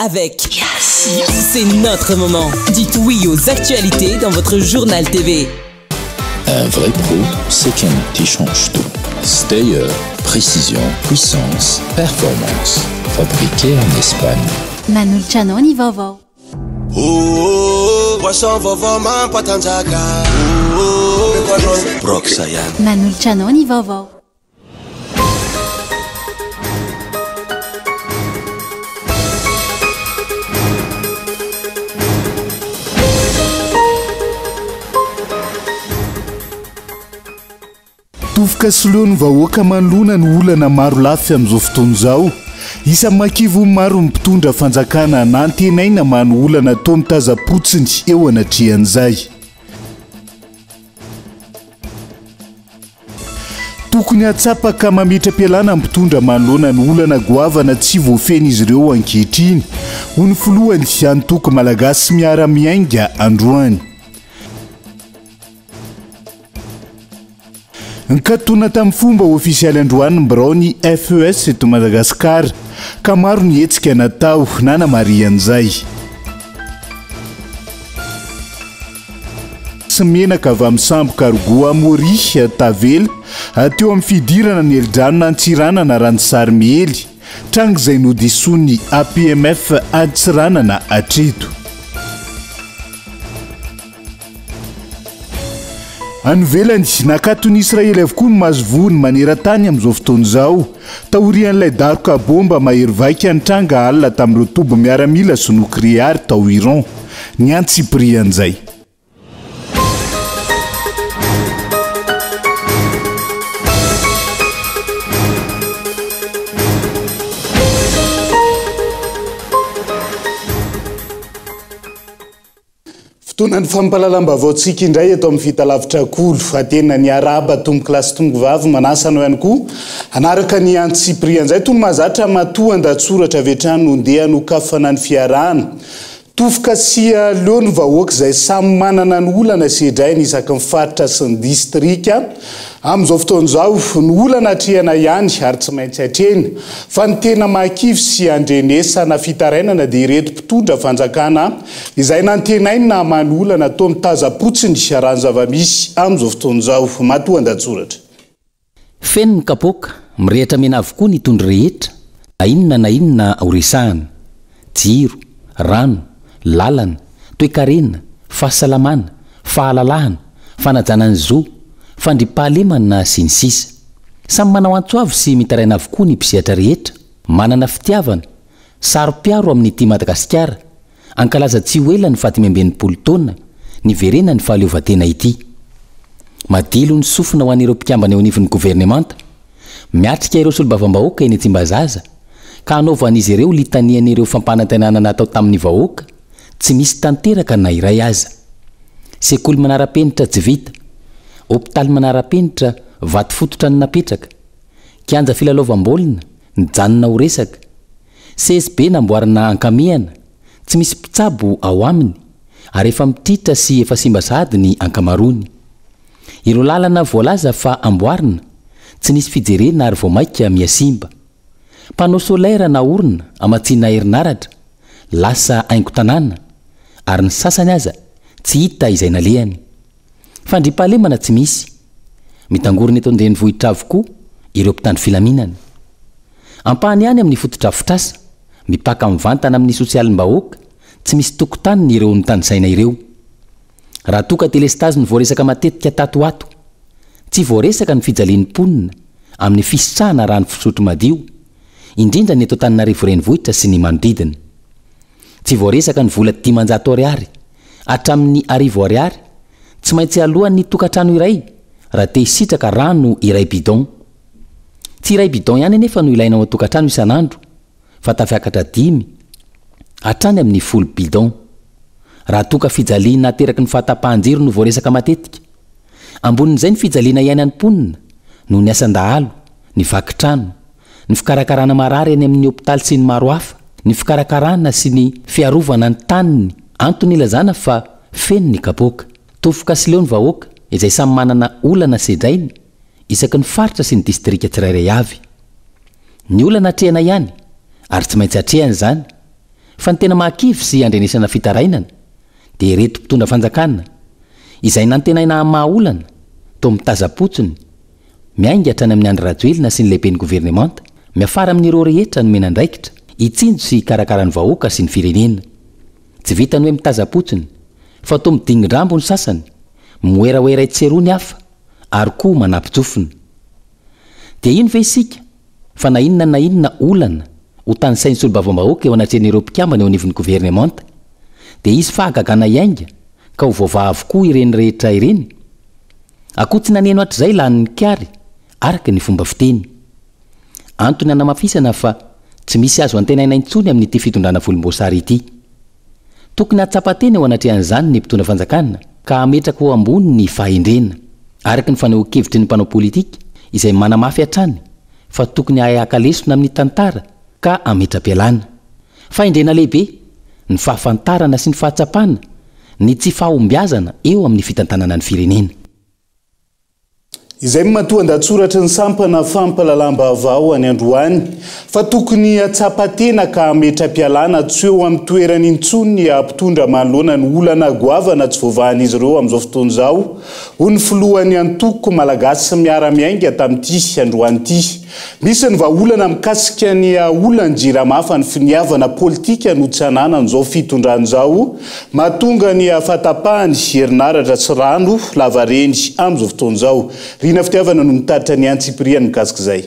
Avec C'est notre moment. Dites oui aux actualités dans votre journal TV. Un vrai pro, c'est qu'un outil change tout. Steyer, précision, puissance, performance. Fabriqué en Espagne. Manolotra anao ny vaovao. Oh, boisson vaovao mampatanjaka. Oh, Brox ihany. Manolotra anao ny vaovao. Tofoka sy leo ny vahoaka manoloana ny olana maro lafy amin'izao fotoana izao. Isan'ny makivo maro ny mpitondra fanjakana nantenaina mano olana toa mitaza-potsiny eo anatrehan'izay. Tokony hahatsapa ka mametra-pialana ny mpitondra manoloana ny olana goavana tsy voafehin'izy ireo ankehitriny, hoy ny filohan'ny antoko Malagasy Miara-Miainga androany. Nikatona tamin'ny fomba ofisialy androany ny biraon'ny FES eto Madagasikara ka maro ny hetsika natao nanamarihan'izay. Sy menaka avy amin'ny sambo cargo Amaury tavela teo amin'ny fidirana ny helidranon'Antsiranana raha ny sary miely, tranga izay nodisoan'ny APMF Antsiranana hatreto. Any ivelany, nakaton'i Israely avokoa ny masoivohony maneran-tany amin'izao fotoana izao, taorian'ilay daroka baomba mahery vaika nitranga alina tamin'ireo toby miaramila sy nokleary tao Iran. Ny antsipirian'izay. Fotoanan'ny fampahalalam-baovaontsika indray eto amin'ny Fitalavitra Kolo. Fa tena niarahaba tompokolahy sy tompokovavy, manasa anao ihany koa hanaraka ny antsipirian'izay. Toy ny mahazatra, matoa an-dahatsoratra avy hatrany no ndeha hanokafana ny fiarahana. Tofoka sy leo ny vahoaka izay samy manana ny olana sedrainy isaky ny faritra sy ny distrika. Amin'izao fotoana izao, ny olana atrehana ihany ary tsy maintsy atrehina. Fa ny tena mahakivy sy andrenesana fitarainana dia ireto mpitondra fanjakana Izay nantenaina hamaha ny olana toa mitazam-potsiny raha ny zava-misy amin'izao fotoana izao. Matoan-dahatsoratra. Feno ny kapoaka, mirehitra mena avokoa ny tondro rehetra, na inona na inona ho resahana. Jiro, rano, lalana, toekarena, fahasalamana, fahalalahana, fanajana ny zo, fandriampahalemana sy ny sisa. Samy manao antso avo sy mitaraina avokoa ny mpisehatra rehetra, manana fitiavana, Saro-piaro amin'ity Madagasikara hankalaza tsy ho ela ny fahadimy 65 taona niverenan'ny fahaleovantena ity. Madilo ny sofina ho an'ireo mpikambana eo anivon'ny governemanta, miatrika ireo solombavambahoaka eny Tsimbazaza ka hanaovan'izy ireo litanian'ireo fampanantenana natao tamin'ny vahoaka tsy misy tanteraka na iray aza. Sekoly manara-penitra tsy vita, hopitaly manara-penitra vato fototra ny napetraka, kianja filalaovam-baolina Nijanona ho resaka. CSB namboarina ankamehana, tsy misy mpitsabo ao aminy, ary efa mitritra sy efa simba sahady ny ankamaroany. Ireo lalana voalaza fa amboarina, tsy nisy fijerena ary vao mainka miha-simba. Panneau solaire naorina hamatsiana herinaratra, lasa haingon-tanàna, ary ny sasany aza tsy hita izay nalehany. Fandriampahalemana tsy misy. Mitangorona eto an-drenivohitra avokoa ireo mpitandro filaminana. Ampahany ihany amin'ny fotodrafitrasa, mipaka mivantana amin'ny sosialim-bahoaka, tsy misy tokotaniny ireo notanisaina ireo. Raha toa ka delestazy no voaresaka matetika tato ho ato, tsy voaresaka ny fijalian'ny mponina amin'ny fisitrahana rano fisotro madio, indrindra ny eto Antananarivo renivohitra sy ny manodidina. Tsy voaresaka ny vola 500 ariary hatramin'ny arivo ariary tsy maintsy aloan'ny tokantrano iray raha te hisitraka rano iray bidon. Tsy iray bidon ihany anefa no ilaina ao an-tokantrano isan'andro fa tafiakatra dimy hatrany amin'ny folo bidon. Raha toa ka fijaliana ateraky ny fahatapahan-jiro no voaresaka matetika. Ambonin'izay ny fijaliana iainan'ny mponina noho ny asan-dahalo, ny vaky trano, ny fikarakarana marary eny amin'ny hopitaly sy ny maro hafa, ny fikarakarana sy ny fiarovana ny taniny, antony ilazana fa feno ny kapoaka. Tofoka sy leo ny vahoaka izay samy manana olana sedrainy isaky ny faritra sy ny distrika tsirairay avy. Ny olana atrehina ihany ary tsy maintsy atrehana izany. Fa ny tena mahakivy sy andrenesana fitarainana dia ireto mpitondra fanjakana izay nantenaina hamaha olana toa mitaza-potsiny, miainga hatrany amin'i Andry Rajoelina sy ny lehiben'ny governemanta, miafara amin'ireo rehetra nomena andraikitra hitsinjo sy hikarakara ny vahoaka sy ny firenena. Tsy vitan'ny hoe mitaza-potsiny fa toa midingin-drambo ny sasany, miwerawera etsy sy eroa ny hafa ary koa manampin-tsofina. Dia ino ve isika fa na inona na inona olana ho tanisain'ny solombavambahoaka eo anatrehan'ireo mpikambana eo anivon'ny governemanta dia hisy fahagagana hiainga ka ho voavaha avokoa ireny rehetra ireny? Akoho tsy naneno hatrizay lanin'ny kary araka ny fomba fiteny. Antony hanamafisana fa tsy misy azo antenaina intsony amin'ity fitondrana volomboasary ity. Tokony hahatsapa tena eo anatrehan'izany ny mpitondra fanjakana ka hametraka ho ambony ny fahendrena, araka ny fanehoan-kevitry ny mpanao politika izay manamafy hatrany fa tokony hahay haka lesona amin'ny tantara ka hametra-pialana. Fahendrena lehibe ny fahafantarana sy ny fahatsapana ny tsy fahombiazana eo amin'ny fitantanana ny firenena. Izay matoan-dahatsoratry ny sampana fampahalalam-baovao any androany fa tokony hahatsapa tena ka hametra-pialana tsy eo amin'ny toerany intsony ny mpitondra manoloana ny olana goavana tsy voavahan'izy ireo amin'izao fotoana izao, hoy ny filohan'ny antoko Malagasy Miara-Miainga tamin'ity androany ity. Misy ny vahaolana mikasika ny olan'ny Jirama fa ny finiavana politika no tsy ananan'izao fitondrana izao mahatonga ny fahatapahany herinaratra sy rano lavareny amin'izao fotoana izao. Rina Fitiavana no mitatitra ny antsipiriany mikasika izay.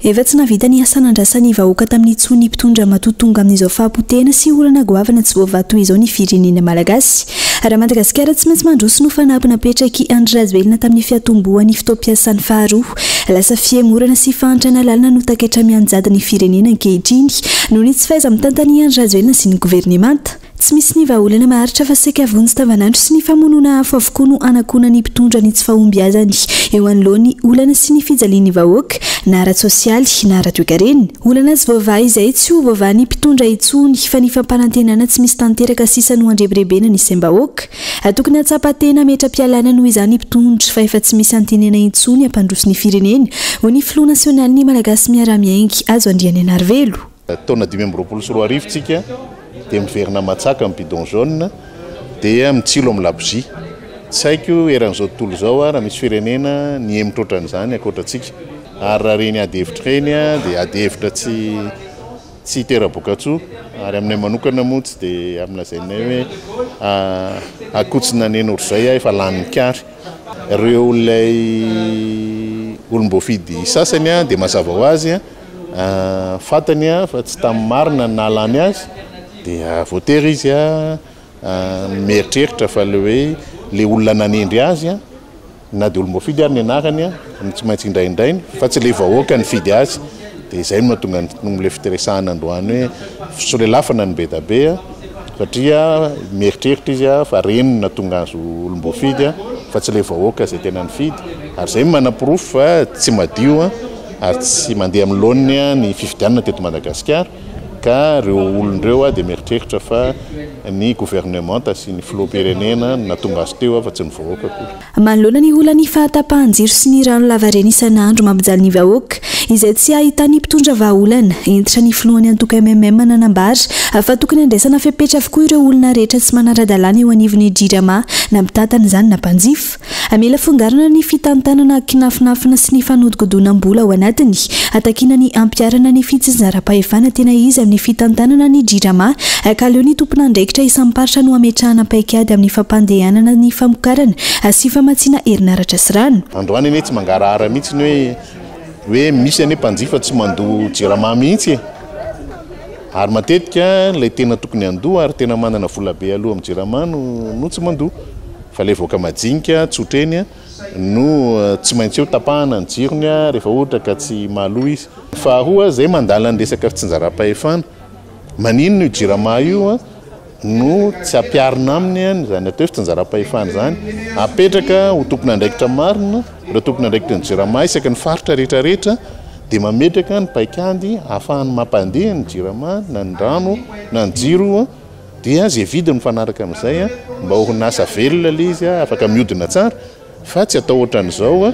Efa tsy nahavita ny asa nandrasan'ny vahoaka tamin'ny intsony ny mpitondra matoa tonga amin'izao fahapotehana sy olana goavana tsy voavaha toy izao ny firenena malagasy. Raha Madagasikara tsy maintsy mandroso no fanahy napetrak'i Andry Rajoelina tamin'ny fiatombohan'ny fotoam-piasany faharoa. Lasa fihemorana sy fahantrana lalina no takaitra mianjady ny firenena ankehitriny noho ny tsy fahaiza-mitantan'i Andry Rajoelina sy ny governemanta. Tsy misy ny vahaolana maharitra fa saika vonjy tavanandro sy ny famonoana afo avokoa no hanakonan'ny mpitondra ny tsy fahombiazany eo anoloan'ny olana sy ny fijalian'ny vahoaka na ara-tsosialy na ara-toekarena. Olana tsy voavaha izay tsy ho voavahan'ny mpitondra intsony fa ny fampanantenana tsy misy tanteraka sisa no andrebirebena ny saim-bahoaka. Tokony hahatsapa tena hametra-pialana noho izany ny mpitondra fa efa tsy misy antenena intsony hampandroso ny firenena, hoy ny filoha nasionalin'ny Malagasy Miara-Miainga, Hajo Andrianainarivelo. Taona 2025 tsika dia miverina matsaka amin'ny bidon jaune dia mitsilo amin'ny labozia. Tsy haiko eran'izao tontolo izao raha misy firenena nihemotra ohatran'izany ankoatra antsika. Ary raha ireny ady hevitra ireny dia ady hevitra tsy tsy hitera-bokatsoa ary aminay manokana moa tsy dia amin'ny lazainay hoe akoho tsy naneno ohatr'izay aho efa lanin'ny kary. Ireo ilay olom-boafidy sasany dia mazava ho azy fantany fa tsy tamin'ny marina no nahalany azy dia voatery izy mieritreritra fa ilay hoe ilay olona nanendry azy Na dia olom-boafidy ary ny anarany no tsy maintsy indraindrainy fa tsy ilay vahoaka nifidy azy dia izay no nahatonga ny ilay fiteresahana androany hoe fisolelafana ny bedabe satria mieritreritra izy fa reny no nahatonga azy ho olom-boafidy fa tsy ilay vahoaka izay tena nifidy ary izay no manaporofo fa tsy madio ary tsy mandeha amin'ny laoniny ny fifidianana teto Madagasikara ka ireo olona ireo dia mieritreritra fa ny governemanta sy ny filoham-pirenena no nahatonga azy teo fa tsy ny vahoaka akory. Manoloana ny olan'ny fahatapahan-jiro sy ny rano lavareny isan'andro mampijaly ny vahoaka, izay tsy ahitan'ny mpitondra vahaolana, hentitra ny filohan'ny antoko mmm nanambara fa tokony handraisana fepetra avokoa ireo olona rehetra tsy manara-dalàna eo anivon'ny Jirama na mpitantana izany na mpanjifa. Mila fongarana ny fitantanana kinafinafina sy ny fanodikodonam-bola ao anatiny. Takiana ny hampiharana ny fitsinjaram-pahefana tena izy amin'ny fitantanana ny Jirama ka aleo ny tompon'andraikitra isam-paritra no hametrahana paikady amin'ny fampandehanana ny famokarana sy famatsiana herinaratra sy rano. Androany anie tsy mangarahara mihitsy ny hoe hoe misy anie mpanjifa tsy mandoa Jirama mihitsy e! Ary matetika ilay tena tokony handoa ary tena manana vola be aloha amin'ny Jirama no no tsy mandoa. Fa ilay vahoaka majinika tsotra eny no tsy maintsy eo tapahana ny jirony rehefa ohatra ka tsy mahaloa izy. Faharoa, izay mandala ny resaka fitsinjaram-pahefana. Maninona io Jirama io no tsy ampiharina aminy izany atao hoe fitsinjaram-pahefana izany? Apetraka ho tompon'andraikitra marina ireo tompon'andraikitry ny Jirama isaky ny faritra rehetra rehetra dia mametraka ny paikady ahafahany mampandeha ny Jirama na ny rano na ny jiro dia izay vidiny mifanaraka amin'izay mba orinasa velona ilay izy afaka mihodina tsara fa tsy atao ohatran'izao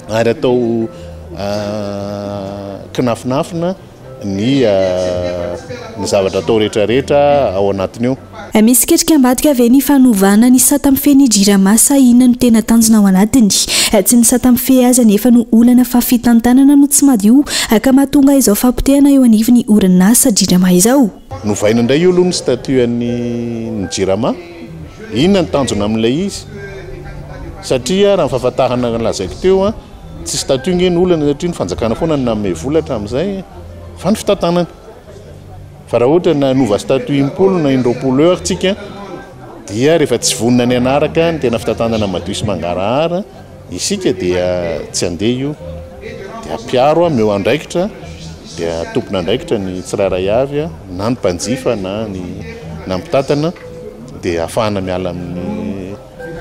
ary atao kinafinafina. ny ny zavatra atao rehetra rehetra ao anatiny ao. Misy ketrika ambadika ve ny fanovana ny sata mifehy ny Jirama sa inona no tena tanjona ao anatiny? Tsy ny sata mifehy azy anefa no olana fa fitantanana no tsy madio ka mahatonga izao fahapotehana eo anivon'ny orinasa Jirama izao. Novaina indray io aloha ny statut an'ny ny Jirama. Inona ny tanjona amin'ilay izy? Satria raha ny fahafantarana lazaiko teo, tsy statut nge no olana satria ny fanjakana foana no nanome vola hatramin'izay fa ny fitantanana. Fa raha ohatra nanova statut impolo na indroapolo eo ary tsika dia rehefa tsy vonona ny hanaraka ny tena fitantanana madio sy mangarahara isika dia tsy handeha io. Dia ampiaro, omeo andraikitra dia tompon'andraikitra ny tsirairay avy na ny mpanjifa na ny na ny mpitantana dia ahafahana miala amin'ny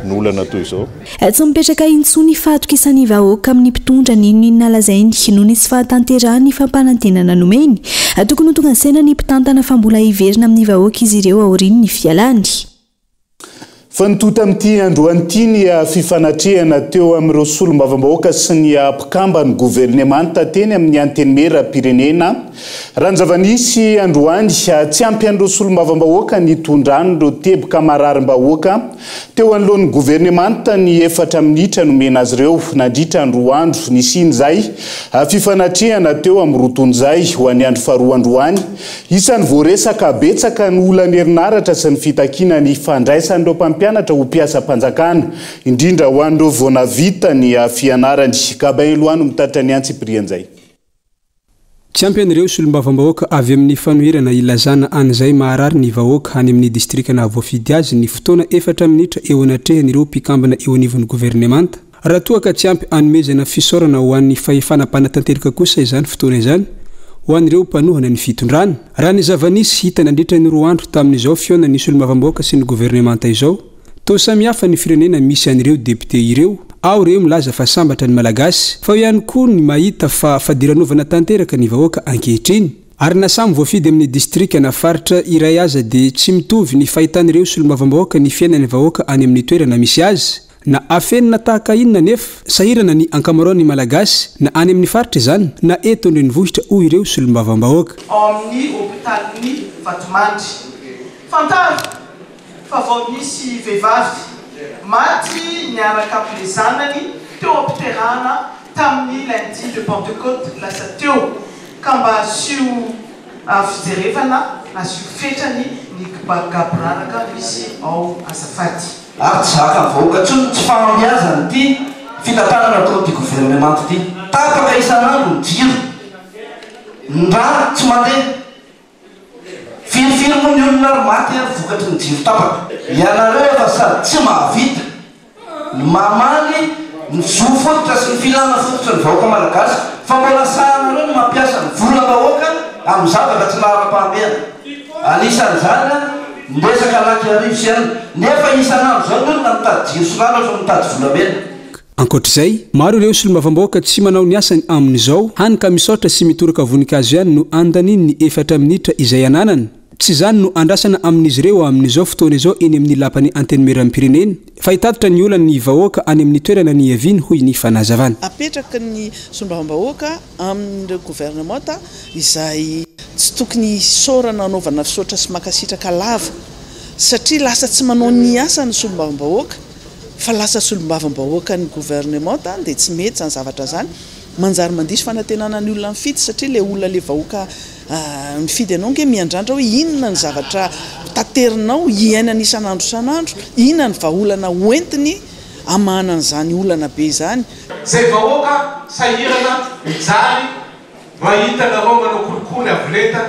ny olana toy izao. Tsy mipetraka intsony ny fahatokisan'ny vahoaka amin'ny mpitondra n'inon'inona lazainy noho ny tsy fahatanterahan'ny fampanantenana nomeny. Tokony ho tonga saina ny mpitantana fa mbola hiverina amin'ny vahoaka izy ireo aorian'ny fialany. Fa nitohy tamin'ity androany ity ny fifanatrehana teo amin'ireo solombavambahoaka sy ny mpikamban'ny governemanta teny amin'ny Antenimierampirenena. Raha ny zava-nisy androany, tsy ampy an'ireo solombavambahoaka nitondran'ireo teboka mararim-bahoaka teo anoloan'ny governemanta ny efatra minitra nomena azy ireo nandritra ny roa andro nisian'izay fifanatrehana teo amin'ny roa tonta izay ho an'ny andro faharoa androany. Isan'ny voaresaka betsaka ny olan'ny herinaratra sy ny fitakiana ny fandraisan'ireo mpampianatra ho mpiasam-panjakana, indrindra ho an'ireo vao nahavita ny fianarany. Gabin Eloi no mitatitra ny antsipirian'izay. Tsy ampy an'ireo solombavambahoaka avy amin'ny fanoherana ilazana an'izay maharary ny vahoaka any amin'ny distrika nahavoafidy azy ny fotoana efatra minitra eo anatrehan'ireo mpikambana eo anivon'ny governemanta. Raha toa ka tsy ampy hanomezana fisaorana ho an'ny fahefana mpanatanteraka kosa izany fotoana izany ho an'ireo mpanohana ny fitondrana. Raha ny zava-nisy hita nandritra ny roa andro tamin'izao fihaonan'ny solombavambahoaka sy ny governemanta izao, Toa samihafa ny firenena misy an'ireo député ireo, ao ireo milaza fa sambatra ny Malagasy, fa eo ihany koa ny mahita fa fadiranovana tanteraka ny vahoaka ankehitriny. Ary na samy voafidy amin'ny distrika na faritra iray aza dia tsy mitovy ny fahitan'ireo solombavambahoaka ny fiainan'ny vahoaka any amin'ny toerana misy azy. Na afenina tahaka inona anefa, sahirana ny ankamaroan'ny Malagasy na any amin'ny faritra izany na eto an-drenivohitra hoy ireo solombavambahoaka. Ao amin'ny hopitalin'i Vatomandry. Fantaro fa vao nisy vehivavy maty niaraka amin'ilay zanany teo am-piterahana tamin'ny lundi de Pentecôte lasa teo ka mba asio fijerevana, asio fetrany ny gaboraraka misy ao azafady. Ary tsy zakan'ny vahoaka intsony ny tsy fahombiazan'ity fitantanana ataon'ity governemanta ity. Tapaka isan'andro ny jiro, ny rano tsy mandeha. Firifiry moa ny olona ary maty ary vokatry ny jiro tapaka. Ianareo efa sady tsy mahavita ny mamaly ny zo fototra sy ny filana fototry ny vahoaka malagasy fa mbola sahanareo ny mampiasa ny volam-bahoaka amin'ny zavatra tsy laharam-pahamehana. Anisan'izany ny resaka lac Iarivo sy anona. Nefa isan'andro izao ny olona mitady jiro sy rano efa mitady volamena. Ankoatra izay, maro ireo solombavambahoaka tsy manao ny asany amin'izao, hany ka misaotra sy mitoraka voninkazo ihany no andaniany ny efatra minitra izay ananany. Tsy izany no andrasana amin'izy ireo amin'izao fotoana izao eny amin'ny lapan'ny Antenimierampirenena, fa hitatitra ny olan'ny vahoaka any amin'ny toerana niaviany, hoy ny fanazavana. Apetraky ny solombavambahoaka amin'ireo governemanta izay tsy tokony hisaorana hanaovana fisaotra sy mankasitraka lava satria lasa tsy manao ny asany ny solombavambahoaka. fa lasa solombavambahoakan'ny gouvernementa dia tsy mety izany zavatra izany, manjary mandiso fanantenana ny olona mifidy satria ilay olona ilay vahoaka mifidy anao ange miandrandra hoe inona ny zavatra taterinao hiainany isan'andro isan'andro, inona ny vahaolana hoentiny hamahana an'izany olana be izany. Zay vahoaka sahirana mijaly mahita anareo manao kolikoly avo lenta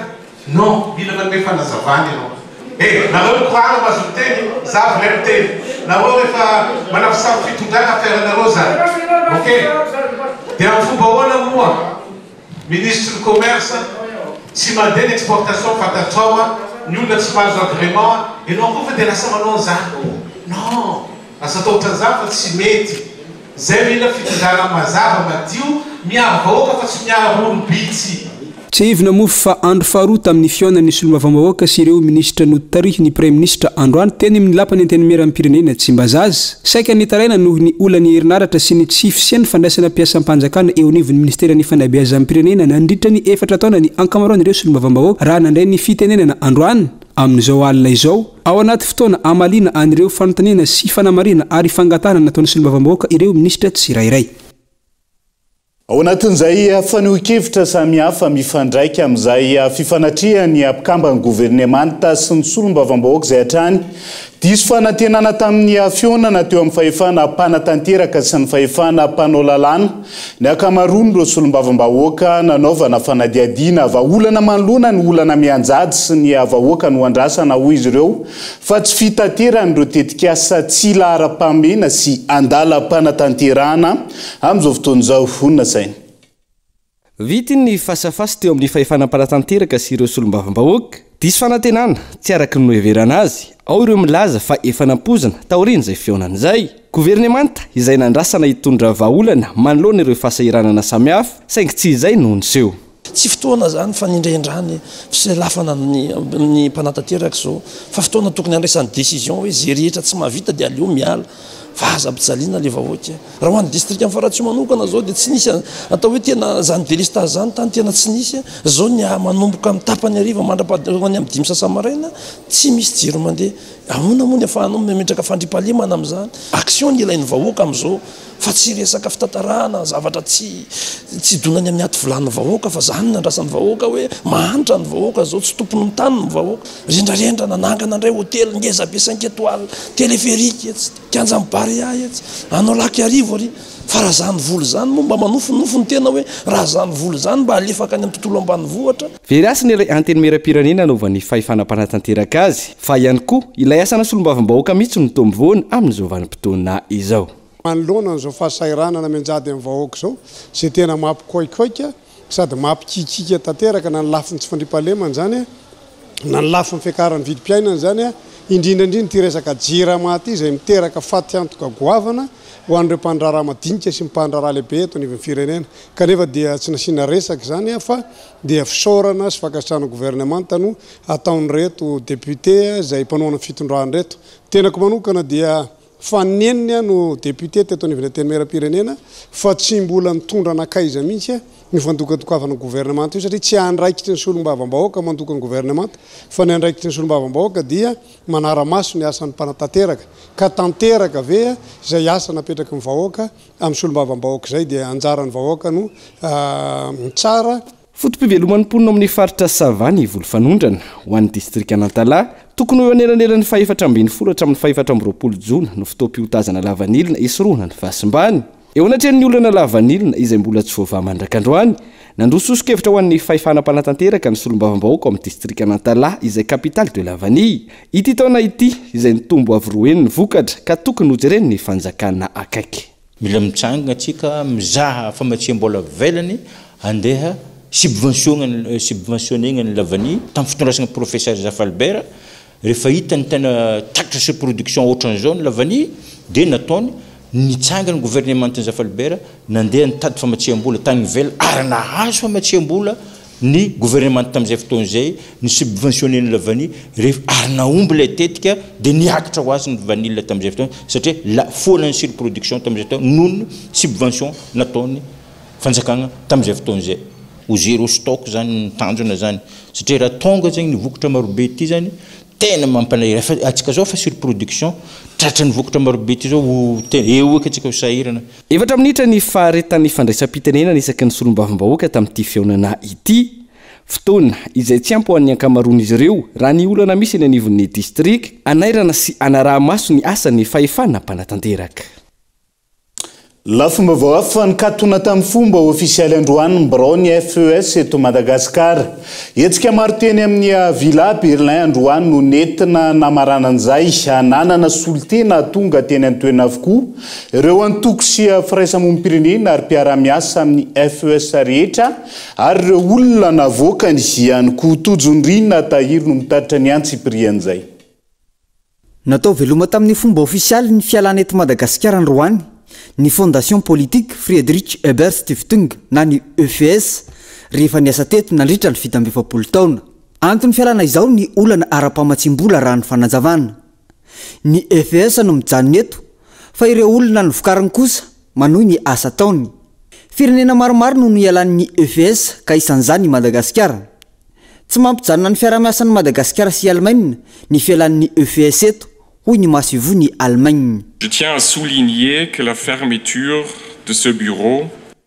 Non, mila manome fanazavana ianao. Eh, nareo mikoragna mahazo miteny, za avy lay miteny. Nareo rehefa manafosafo fitondrana affaire nareo zany. Ok? Dia amin'ny fomba ahoana moa ministre ny commerce tsy mandeha ny exportation fantatrao a, ny olona tsy mahazo agrément a, ianao koa fa dia lasa manao an'izany. Non, aza atao ohatran'izany fa tsy mety. Zay mila fitondrana mazava, madio, miaro vahoaka fa tsy miaro olom-bitsy. Tsiahivina moa fa andro faharoa tamin'ny fihaonan'ny solombavambahoaka sy ireo minisitra notarihin'ny praiminisitra androany teny amin'ny lapan'ny Antenimierampirenena Tsimbazaza. Saika nitaraina noho ny olan'ny herinaratra sy ny tsy fisian'ny fandraisana mpiasam-panjakana eo anivon'ny minisiteran'ny Fanabeazam-pirenena nandritra ny efatra taona ny ankamaroan'ireo solombavambahoaka raha nandray ny fitenenana androany amin'izao alina izao ao anaty fotoana hamaliana an'ireo fanontaniana sy fanamarihana ary fangatahana nataon'ny solombavambahoaka ireo minisitra tsirairay. Ao anatin'izay fanehoan-kevitra samihafa mifandraika amin'izay fifanatrehan'ny mpikamban'ny governemanta sy ny solombavambahoaka izay hatrany diso fanantenana tamin'ny fihaonana teo amin'ny fahefana mpanatanteraka sy ny fahefana mpanao lalàna ny ankamaroan'ireo solombavambahoaka nanaovana fanadihadiana vahaolana manoloana ny olana mianjady sy ny vahoaka no andrasana hoy izy ireo fa tsy fitateran'ireo tetikasa tsy laharam-pahamehana sy andalam-panatanterahana Amin'izao fotoana izao, honina saina. Vita ny fasafasa teo amin'ny fahefana mpanatanteraka sy ireo solombavambahoaka. Diso fanantenana, tsy araka ny noheverana azy. Ao ireo milaza fa efa nampoizina taorian'izay fihaonana izay. Governemanta izay nandrasana hitondra vahaolana manoloana ireo fahasahiranana samihafa, saingy tsy izay no niseho. Tsy fotoana izany fanindraindrany fiselafana ny ny mpanatanteraka izao fa fotoana tokony handraisany décision hoe izay rehetra tsy mahavita dia aleo miala fa aza ampijaliana ilay vahoaka e. Raha ho an'ny distrikan'i Faratsiho manokana izao dia tsy nisy atao hoe tena izany délestage izany tany tena tsy nisy. Izao ny manomboka amin'ny tapany hariva mandra-pahatonga amin'ny dimy sasany maraina tsy misy jiro mandeha. Ahoana moa ny afahanao mametraka fandriampahalemana amin'izany? Action ny ilain'ny vahoaka amin'izao fa tsy resaka fitantarana zavatra tsy tsy idonany amin'ny aty vilanin'ny vahoaka fa zany no andrasan'ny vahoaka hoe mahantra ny vahoaka zao, tsy tompon'ny tany ny vahoaka. Rendrarendra nanangana indray hotely ngeza be cinq étoiles, téléphérique etsy, kianjan'i Barea etsy, anao lac Iarivo ary. Fa raha zany vola zany moa mba manofinofy ny tena hoe raha zany vola zany mba alefaka any amin'ny tontolo ambanivohitra. Very hasina ilay Antenimierampirenena anaovan'ny fahefana mpanatanteraka azy, fa ihany koa ilay asana solombavambahoaka mihitsy no toa mivoana amin'izao vanim-potoana izao. Manoloana an'izao fahasahiranana mianjady amin'ny vahoaka izao, izay tena mampikoaikoaika sady mampikikiaka tanteraka na ny lafiny tsy fandriampahalemana izany na ny lafiny fiakaran'ny vidim-piainana izany, indrindra indrindra ity resaka Jirama ity izay miteraka fatiantoka goavana ho an'ireo mpandraharaha madinika sy ny mpandraharaha lehibe eto anivon'ny firenena. Kanefa dia tsy nasiana resaka izany fa dia fisaorana sy fankasitrahana governemanta no ataon'ireto député izay mpanohana ny fitondrana ireto. Tenako manokana dia Fanineniny aho no député teto anivon'ny Antenimierampirenena fa tsy mbola nitondra nankaiza mihitsy io fandokadokavana ny governemanta io satria tsy andraikitry ny solombavambahoaka mandoka ny governemanta fa ny andraikitry ny solombavambahoaka dia manara-maso ny asan'ny mpanatanteraka ka tanteraka ve izay asa napetraky ny vahoaka amin'ny solombavambahoaka izay dia anjaran'ny vahoaka no mitsara. Foto-piveloman'ny mponina ao amin'ny faritra Sava ny voly fanondrana. Ho an'ny distrikan'Antalaha, tokony ho eo anelanelan'ny faha-14 hatramin'ny faha-24 jona no fotoam-piotazana lavanilina hisorohana ny fahasimbany. Eo anatrehan'ny olana lavanilina izay mbola tsy voavaha mandrak'androany, nandroso soso-kevitra ho an'ny fahefana mpanatanteraka ny solombavambahoaka ao amin'ny distrikan'Antalaha izay capitale de la vanille. Ity taona ity izay nitombo avo roa heny ny vokatra ka tokony hojeren'ny fanjakana akaiky. Mila mitsangana atsika mizaha famatsiam-bola avelany andeha subvention subventionner-na ny lavanille tamin'ny fitondrasana professeur Zafy Albert rehefa hitany tena takatra surproduction ohatran'izao ny lavanille dia nataony nitsangana gouvernementan'i Zafy Albert nandeha nitady famatsiam-bola tany ivelany ary nahazo famatsiam-bola ny gouvernement tamin'izay fotoana izay ny subventionner ny lavanille rehefa ary nahomby ilay tetika dia niakatra ho azy ny vanille tamin'izay fotoana satria la foana ny surproduction tamin'izay fotoana noho ny subvention nataon'ny fanjakana tamin'izay fotoana izay. Ho zéro stock zany ny tanjona zany satria raha tonga zegny ny vokatra marobe ity zany tena mampalahelo efa antsika zao efa surproduction tratran'ny vokatra marobe ity zao ho tena eo eky antsika ho sahirana. Efatra minitra ny faharetan'ny fandraisam-pitenenana isaky ny solombavambahoaka tamin'ity fihaonana ity. Fotoana izay tsy ampy ho an'ny ankamaroan'izy ireo raha ny olana misy eny anivon'ny distrika, hanairana sy hanaraha-maso ny asan'ny fahefana mpanatanteraka. Lafim-baovao hafa, nikatona tamin'ny fomba ofisialy androany ny biraon'ny FES eto Madagasikara. Hetsika maro teny amin'ny Villa Berlin androany no nentina namaranana izay. Nanana solontena tonga teny an-toerana avokoa ireo antoko sy firaisamonim-pirenena ary mpiara-miasa amin'ny FES rehetra ary ireo olona navoakany ihany koa. Tojo Nirina Tahiry no mitatitra ny antsipirian'izay. Natao veloma tamin'ny fomba ofisialy ny fialana eto Madagasikara androany ny Fondation Politique Friedrich Ebert Stiftung na ny EFES. rehefa niasa teto nandritra ny 47 taona. Anton'ny fialana izao ny olana ara-pamatsiam-bola raha ny fanazavana. Ny FES no mijanona eto fa ireo olona novokariny kosa manohy ny asa ataony. Firenena maromaro no nialan'ny FES ka isan'izany i Madagasikara. Tsy mampijanona ny fiarahamiasan'i Madagasikara sy i Alemaina ny fialan'ny FES eto, hoy ny masoivohon'i Allemagne. Je tiens à souligner que la fermeture de ce bureau.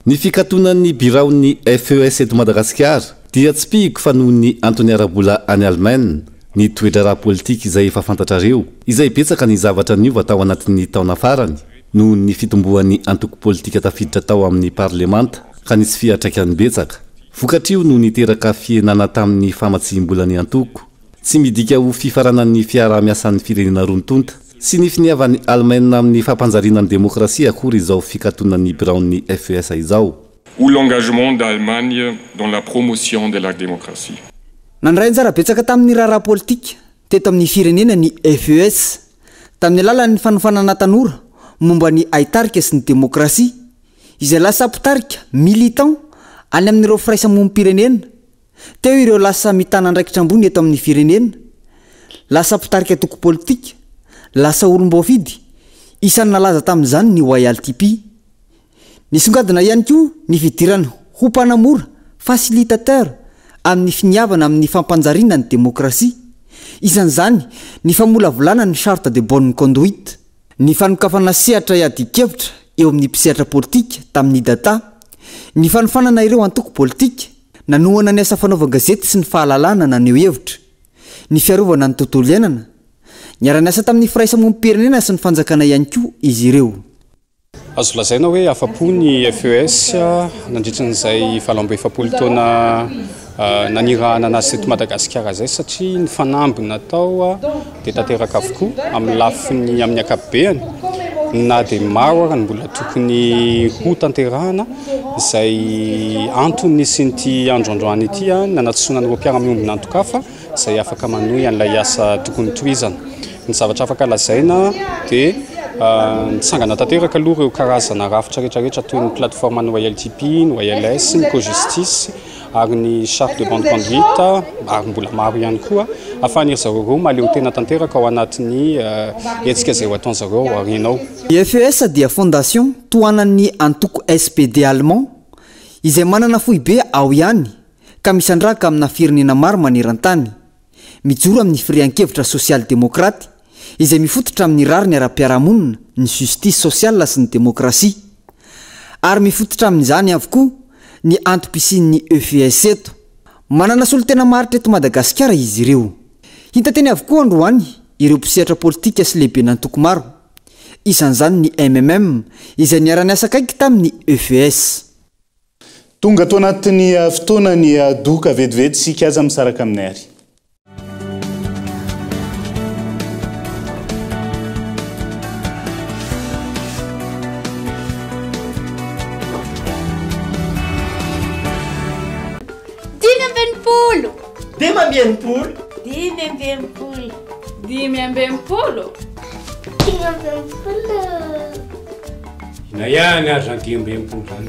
Ny fikatonan'ny biraon'ny FES eto Madagasikara dia tsipihiko fa noho ny antony ara-bola any Alemaina, ny toe-draharaha politika izay efa fantatrareo, izay betsaka ny zavatra niova tao anatin'ny taona farany noho ny fitomboan'ny antoko politika tafiditra tao amin'ny parlemanta ka nisy fiantraikany betsaka. Vokatr'io no niteraka fihenana tamin'ny famatsiam-bolan'ny antoko. Tsy midika ho fifaranan'ny fiaraha-miasan'ny firenena roa tonta sy ny finiavan'i Alemaina amin'ny fampanjariana ny demokrasia akory izao fikatonan'ny biraon'ny FES izao. Ou l'engagement d'Allemagne dans la promotion de la démocratie. Nandray anjara betsaka tamin'ny raharaha politika teto amin'ny firenena ny FES, tamin'ny alalan'ny fanofanana tanora momba ny haitarika sy ny demokrasia, izay lasa mpitarika, militant, any amin'ireo firaisamonim-pirenena Teo ireo lasa mitana andraikitra ambony eto amin'ny firenena, lasa mpitarika antoko politika, lasa olom-boafidy, isan'ny nalaza tamin'izany ny YLTP. Nisongadina ihany koa ny fidirany ho mpanamora, facilitateur, amin'ny finiavana amin'ny fampanjariana ny demokrasia, isan'izany ny famolavolana ny charte de bonne conduite. Ny fanokafana sehatra iadian-kevitra eo amin'ny mpisehatra politika tamin'ny data, ny fanofanana ireo antoko politika, nanohana ny asa fanaovan-gazety sy ny fahalalahana naneho hevitra, ny fiarovana ny tontolo iainana. Niara-niasa tamin'ny firaisamonim-pirenena sy ny fanjakana ihany koa izy ireo. Azo lazaina hoe afa-po ny FES nandritra an'izay 48 taona nanirahana anazy teto Madagasikara izay satria ny fanamby natao dia tanteraka avokoa amin'ny lafiny amin'ny ankapobeany na dia maro ara ny mbola tokony ho tanterahana izay antony nisian'ity andro androany ity nanatsoana an'ireo mpiara-miombona antoka hafa izay afaka manohy an'ilay asa tokony tohizana. Ny zavatra afaka lazaina dia nitsangana tanteraka aloha ireo karazana rafitra rehetrarehetra toy ny plateforme ny YLTP, ny YLS, ny CoJustice ary ny charte de bonne conduite ary mbola maro ihany koa ahafahan'iry zareo ireo mahaleo tena tanteraka ao anatin'ny hetsika izay ho ataon-zareo ao aoriana ao. Ny FES dia fondation tohanan'ny antoko SPD allemand izay manana foibe ao ihany ka misandrahaka amina firenena maro maneran-tany. Mijoro amin'ny firehan-kevitra sosialy-demokraty izay mifototra amin'ny rariny ara-piarahamonina, ny justice sociale sy ny demokrasia. Ary mifototra amin'izany avokoa ny antom-pisian'ny EFES eto. Manana solontena maharitra eto Madagasikara izy ireo. Hita teny avokoa androany ireo mpisehatra politika sy lehiben'antoko maro. Isan'izany ny MMM izay niara-niasa akaiky tamin'ny EFES. Tonga ato anatin'ny fotoana ny doka vetivety isika aza misaraka aminay ary. 65. 65. 65. 65. 65. Inona ihany ary izany 65 izany?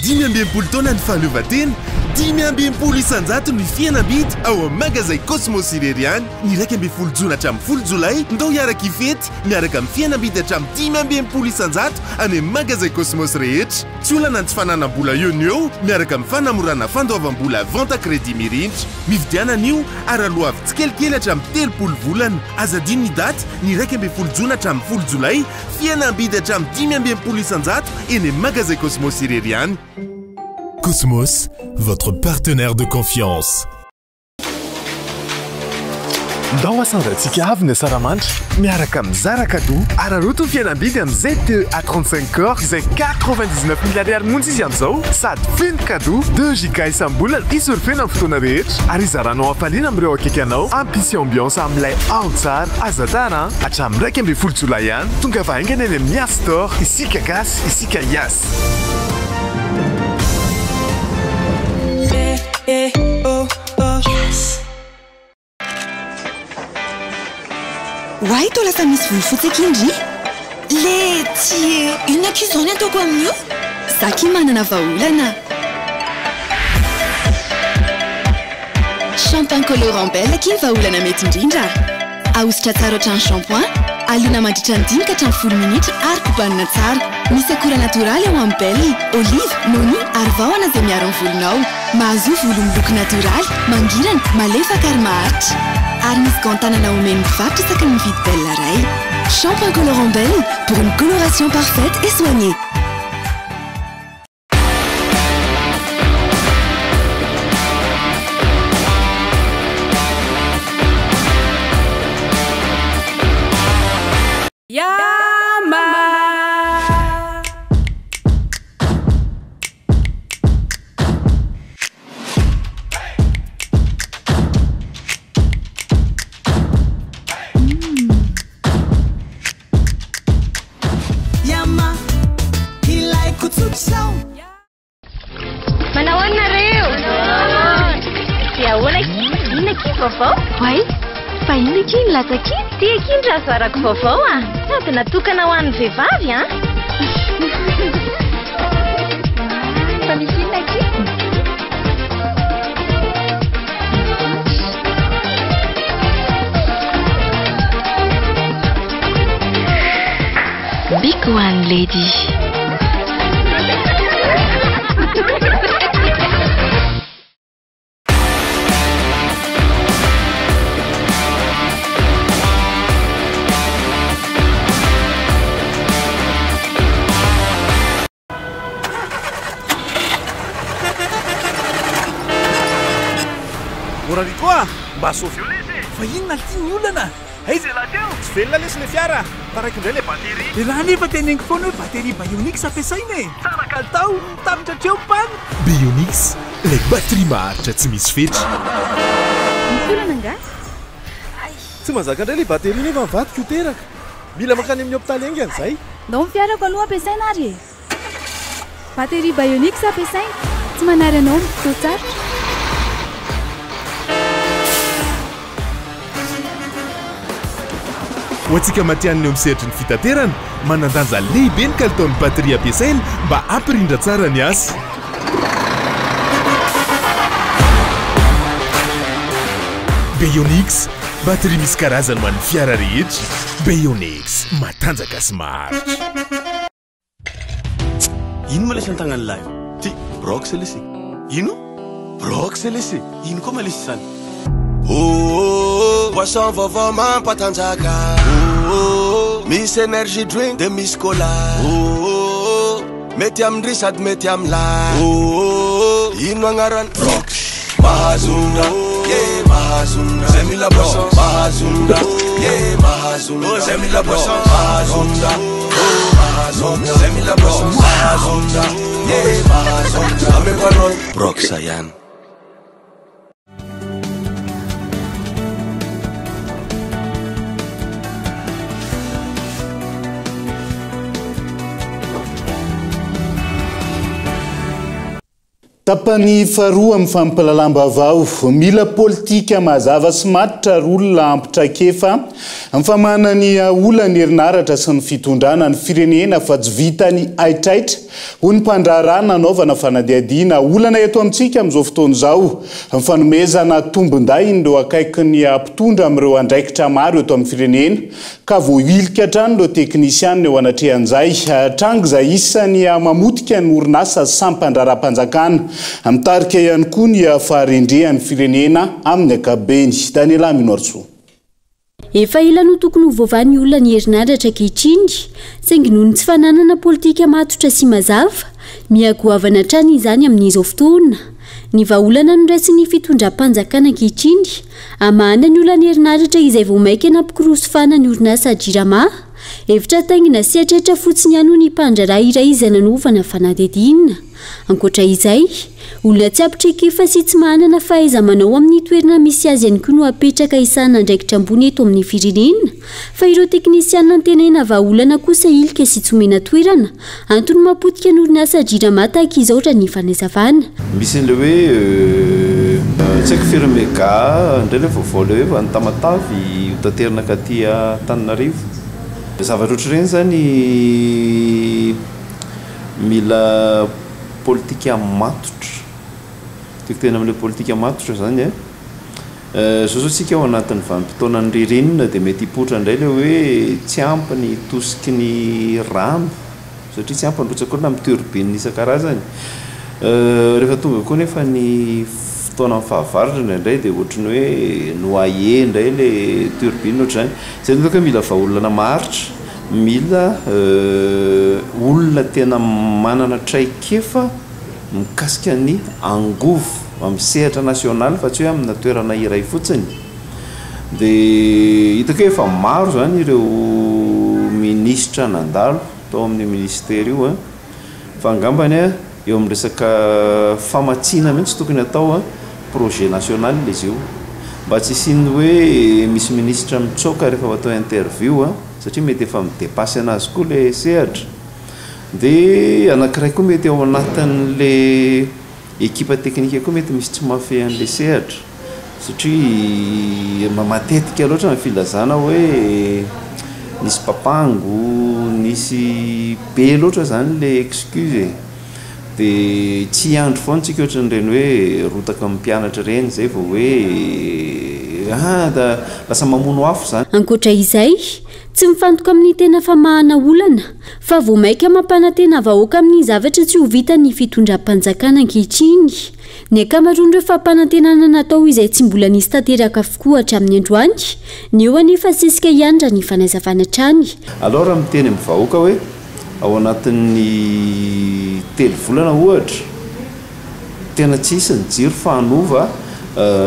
65 taona ny fahaleovantena, 65% ny fihenam-bidy ao amin'ny magazay Cosmos irery ihany. Ny 11 jona hatramin'ny 10 jolay, ndao hiaraka hifety miaraka amin'ny fihenam-bidy hatramin'ny 65% any amin'ny magazay Cosmos rehetra. Tsy olana ny tsy fananam-bola eo no eo miaraka amin'ny fanamorana fandoavam-bola vente à crédit mirindra. Mividiana anio ary aloavy tsikelikely hatramin'ny 30 volana. Aza adino ny daty, ny 11 jona hatramin'ny 10 jolay, Fihenam-bidy hatramin'ny 65% eny amin'ny magazay Cosmos irery ihany. Cosmos, votre partenaire de confiance. Ndao asandratsika avy ny asaramanitra miaraka amin'ny Zara Cadeau. Araraoty ny fihenam-bidy amin'ny ZTE A35 Core izay 99 mille ariary monja izy amin'izao sady feno cadeau 2 giga isam-bolana hisurfena amin'ny fotoana rehetra ary hizaranao hafaliana amin'ireo akaiky anao hampisy ambiance amin'ilay ao tsara. Aza tara an! Hatramin'ny 11 jolay ihany, tongava haingana eny amin'ny Yas Store, isika gasy, isika Yas. Oay toa lasa misy volo fotsy akia ndry. Le tsy e! Inona akia izao ny ataoko amin'io? Za akia manana vahaolana. Shampoing colorant Belle akia ny vahaolana mety indrindra. Ahosotra tsara ohatran'ny shampoing, alona mandritra ny dimy ka hatramin'ny folo minitra ary kobanina tsara. Misy akora natoraly ao amin'ny Belle, olive, noni ary vahona izay miaro ny volonao. Mahazoa volo miloko natoraly, mangirana, malefaka ary maharitra. Ary misy gants tanana omen'ny mpivarotra isaky ny mividy Belle iray. Shampoing colorant Belle, pour une coloration parfaite et soignée. Yama! Yama, ilaiko tsotr'izao. Manao ahoana nareo? Dia ahoana akia? Inona akia ny vaovao? Oay, fa inona akia iny latsaka iny? Ty akia ny razoarako vaovao a! Sady natokana ho an'ny vehivavy an! Fa misy inona akia? Big one lady. Mora Rico a! Mba asovy eo lesy e! Fa inona lty ny olana? Aiza ialahy teo? Tsy velona lesy le fiara a! Taraiky indray le batterie. Dia raha anefa teneniko foana hoe batterie Bionix ampiasaina e! Tsara kalitao, tapitra hatreo ny panne. Bionix, ilay batterie maharitra tsy misy fetra. Misy olana angaha? Tsy mahazaka indray le batterie nefa ny vadiko ho teraka. Mila mankany amin'ny hopitaly haingana izay. Ndao ny fiarako aloha ampiasaina ary e! Batterie Bionix ampiasaina, tsy manary anao amin'ny fotoan-tsarotra. Ho antsika matihanina eo amin'ny sehatry ny fitaterana, manan-danja lehibe ny kalitaon'ny batterie ampiasaina mba hampirindra tsara ny asa. Bionix, batterie misy karazany ho an'ny fiara rehetra. Bionix, matanjaka sy maharitra. Ino ma lesy an-tagnan'lah io? Ty, brox lesy. Ino? Brox lesy. Ino koa ma lesy izany? Oh, boisson vaovao mampatanjaka. Oh, misy energy drink de misy cola. Oh, mety amin-dry sady mety amin'lah. Oh, ino agnarany? Brox. Mahazondra, yeah, mahazondra. Zay mila boisson, mahazondra, yeah, mahazondra. Oh, zay mila boisson, mahazondra, oh, mahazondra. Zay mila boisson, mahazondra, yeah, mahazondra. Ameko anao, Brox ihany. Tapany faharoa amin'ny fampahalalam-baovao, mila politika mazava sy matotra ary olona ampy traikefa amin'ny famahana ny olan'ny herinaratra sy ny fitondrana ny firenena fa tsy vitan'ny haitraitra, hoy ny mpandraharaha nanaovana fanadihadiana. Olana eto amintsika amin'izao fotoana izao ny fanomezana tombondahiny ireo akaikin'ny mpitondra amin'ireo andraikitra maro eto amin'ny firenena ka voahilika hatrany ireo teknisianina eo anatrehan'izay tranga izay isan'ny mamotika ny orinasa sampan-draharaham-panjakana. Mitarika ihany koa ny faharendrehan'ny firenena amin'ny ankapobeny. Daniela Minoarisoa. Efa ela no tokony ho voavaha ny olana ny herinaratra ankehitriny, saingy noho ny tsy fananana politika matotra sy mazava, miha goavana hatrany izany amin'izao fotoana. Ny vahaolana noraisin'ny fitondram-panjakana ankehitriny, hamahana ny olan'ny herinaratra izay vao mainka nampikorosofana ny orinasa Jirama. Hevitra taingina sy haitraitra fotsiny ihany hoy ny mpandraharaha iray izay nanovana fanadihadiana. Ankoatra izay, olona tsy ampy traikefa sy tsy manana fahaiza-manao amin'ny toerana misy azy ihany koa no apetraka hisahana andraikitra ambony eto amin'ny firenena, fa ireo teknisianina antenaina vahaolana kosa ilika sy tsy omena toerana, antony mahapotika ny orinasa Jirama tahaka izao raha ny fanazavana. Misy an'ilay hoe tsy haiko firy mega indray ilay vaovao ilay hoe avy any Tamatave hotaterina akaty Antananarivo. Zavatra ohatr'ireny izany Mila politika matotra. Tiako tena amin'ilay politika matotra izany e. Izao izao tsika ao anatin'ny vanim-potoanan'ny ririnina dia mety hipoitra indray ilay hoe tsy ampy ny tosiky ny rano satria tsy ampy ny rotsak'orana amin'ny turbine isan-karazany. Rehefa tonga koa nefa ny fotoanan'ny fahavaratra indraindray dia ohatry ny hoe noyé indray ilay turbine ohatr'izany. Izay no hitako hoe mila vahaolana maharitra, mila olona tena manana traikefa. mikasika ny angovo amin'ny sehatra nasionaly fa tsy hoe amina toerana iray fotsiny dia hitako hoe efa maro izany ireo minisitra nandalo tao amin'io minisitera io an, fa angambany an eo amin'ny resaka famatsiana mihitsy tokony atao an projet national izy io mba tsy hisian'ny hoe misy minisitra mitsoaka rehefa atao interview an satria mety efa mi-depasse anazy koa ilay sehatra. Dia anankiray koa mety ao anatin'le ekipa teknika koa mety misy tsy mahafehy an'le sehatra satria mba matetika loatra ny filazana hoe nisy papango, nisy be loatra zany le excuse e. Dia tsy hiandry foana tsika ohatran'ireny hoe rotaka amin'ny mpianatra ireny zay vao hoe ah lasa mamono afo zany. Ankoatra izay, Tsy mifantoka amin'ny tena famahana olana, fa vao mainka mampanantena vahoaka amin'ny zavatra tsy ho vitan'ny fitondram-panjakana ankehitriny. Ny ankamaroan'ireo fampanantenana natao izay tsy mbola nisy tanteraka avokoa hatramin'ny androany. Ny eo anefa sesika ihany raha ny fanazavana hatrany. Alors raha miteny amin'ny vahoaka hoe ao anatin'ny telo volana ohatra, tena tsy hisy ny jiro fa hanova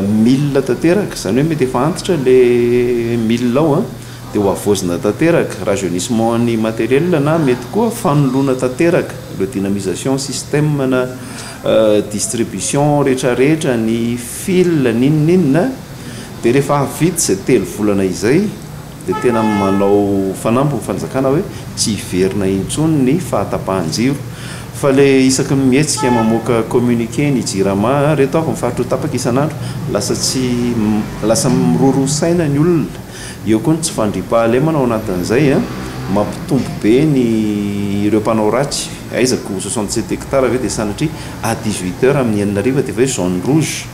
mille tanteraka, izany hoe mety efa antitra ilay mille ao an, dia ho havaozina tanteraka, rajeunissement ny matériel na mety koa fanoloana tanteraka, redynamisation système na distribution retraretra, ny fil n'inon'inona, dia rehefa vita izay 3 volana izay dia tena manao fanamby ny fanjakana hoe tsy hiverina intsony ny fahatapahan-jiro fa le isaky ny mihetsika mamoaka communiqué ny jirama, reto avy ny faritra ho tapaka isan'andro, lasa tsy lasa miroroa saina ny olona, eo koa ny tsy fandriampahalemana ao anatin'izay an, mampitombo be ny ireo mpanao ratsy, aiza ko 67 hectares ve dia sanatria à 18 heures amin'ny enina hariva dia efa hoe zone rouge,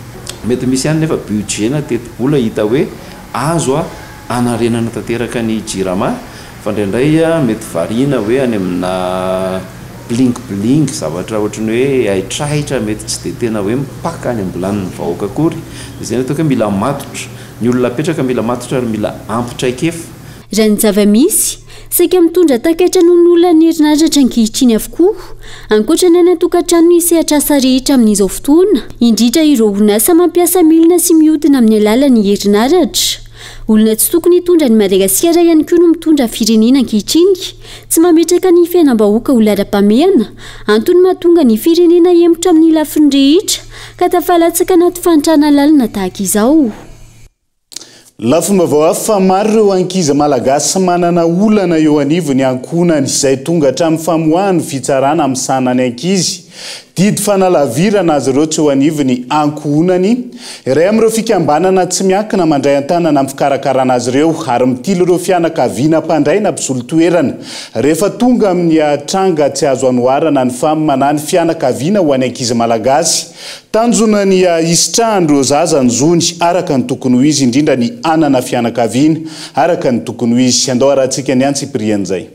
mety misy ihany nefa budget na tetibola hita hoe azo hanarenana tanteraka ny jirama fa indraindray mety variana hoe any amina bling bling zavatra ohatry ny hoe haitrahitra mety tsy dia tena hoe mipaka any am-bilanin'ny vahoaka akory dia izay no ataoko hoe mila matotra ny olona apetraka mila matotra ary mila ampy traikefa. Raha ny zava-misy, saika mitondra takaitra noho ny olan'ny herinaratra ankehitriny avokoa, ankoatra ny any an-tokantrano ny sehatr'asa rehetra amin'izao fotoana, indrindra ireo orinasa mampiasa milina sy mihodina amin'ny alalan'ny herinaratra. Olona tsy tokony hitondra an'i Madagasikara ihany koa no mitondra firenena ankehitriny, tsy mametraka ny fiainam-bahoaka ho laharam-pahamehana, antony mahatonga ny firenena hemotra amin'ny lafiny rehetra ka tafalatsaka anaty fahantrana lalina tahaka izao. Lafim-baovao hafa fa maro ireo ankizy malagasy manana olana eo anivon'ny ankohonany izay tonga hatramin'ny famoahan'ny fitsarana misahana ny ankizy didy fanalavirana azy ireo tsy eo anivon'ny ankohonany. Iray amin'ireo fikambanana tsy miankina mandray an-tanana amin'ny fikarakarana azy ireo ary mitily ireo fianakaviana mpandray na mpisolo toerana rehefa tonga amin'ny tranga tsy azo anoharana ny fam na ny fianakaviana ho an'ny ankizy malagasy. Tanjona ny hisitrahan'ireo zaza ny zony araka ny tokony ho izy, indrindra ny hanana fianakaviana araka ny tokony ho izy. Andao harahantsika ny antsipirian'izay.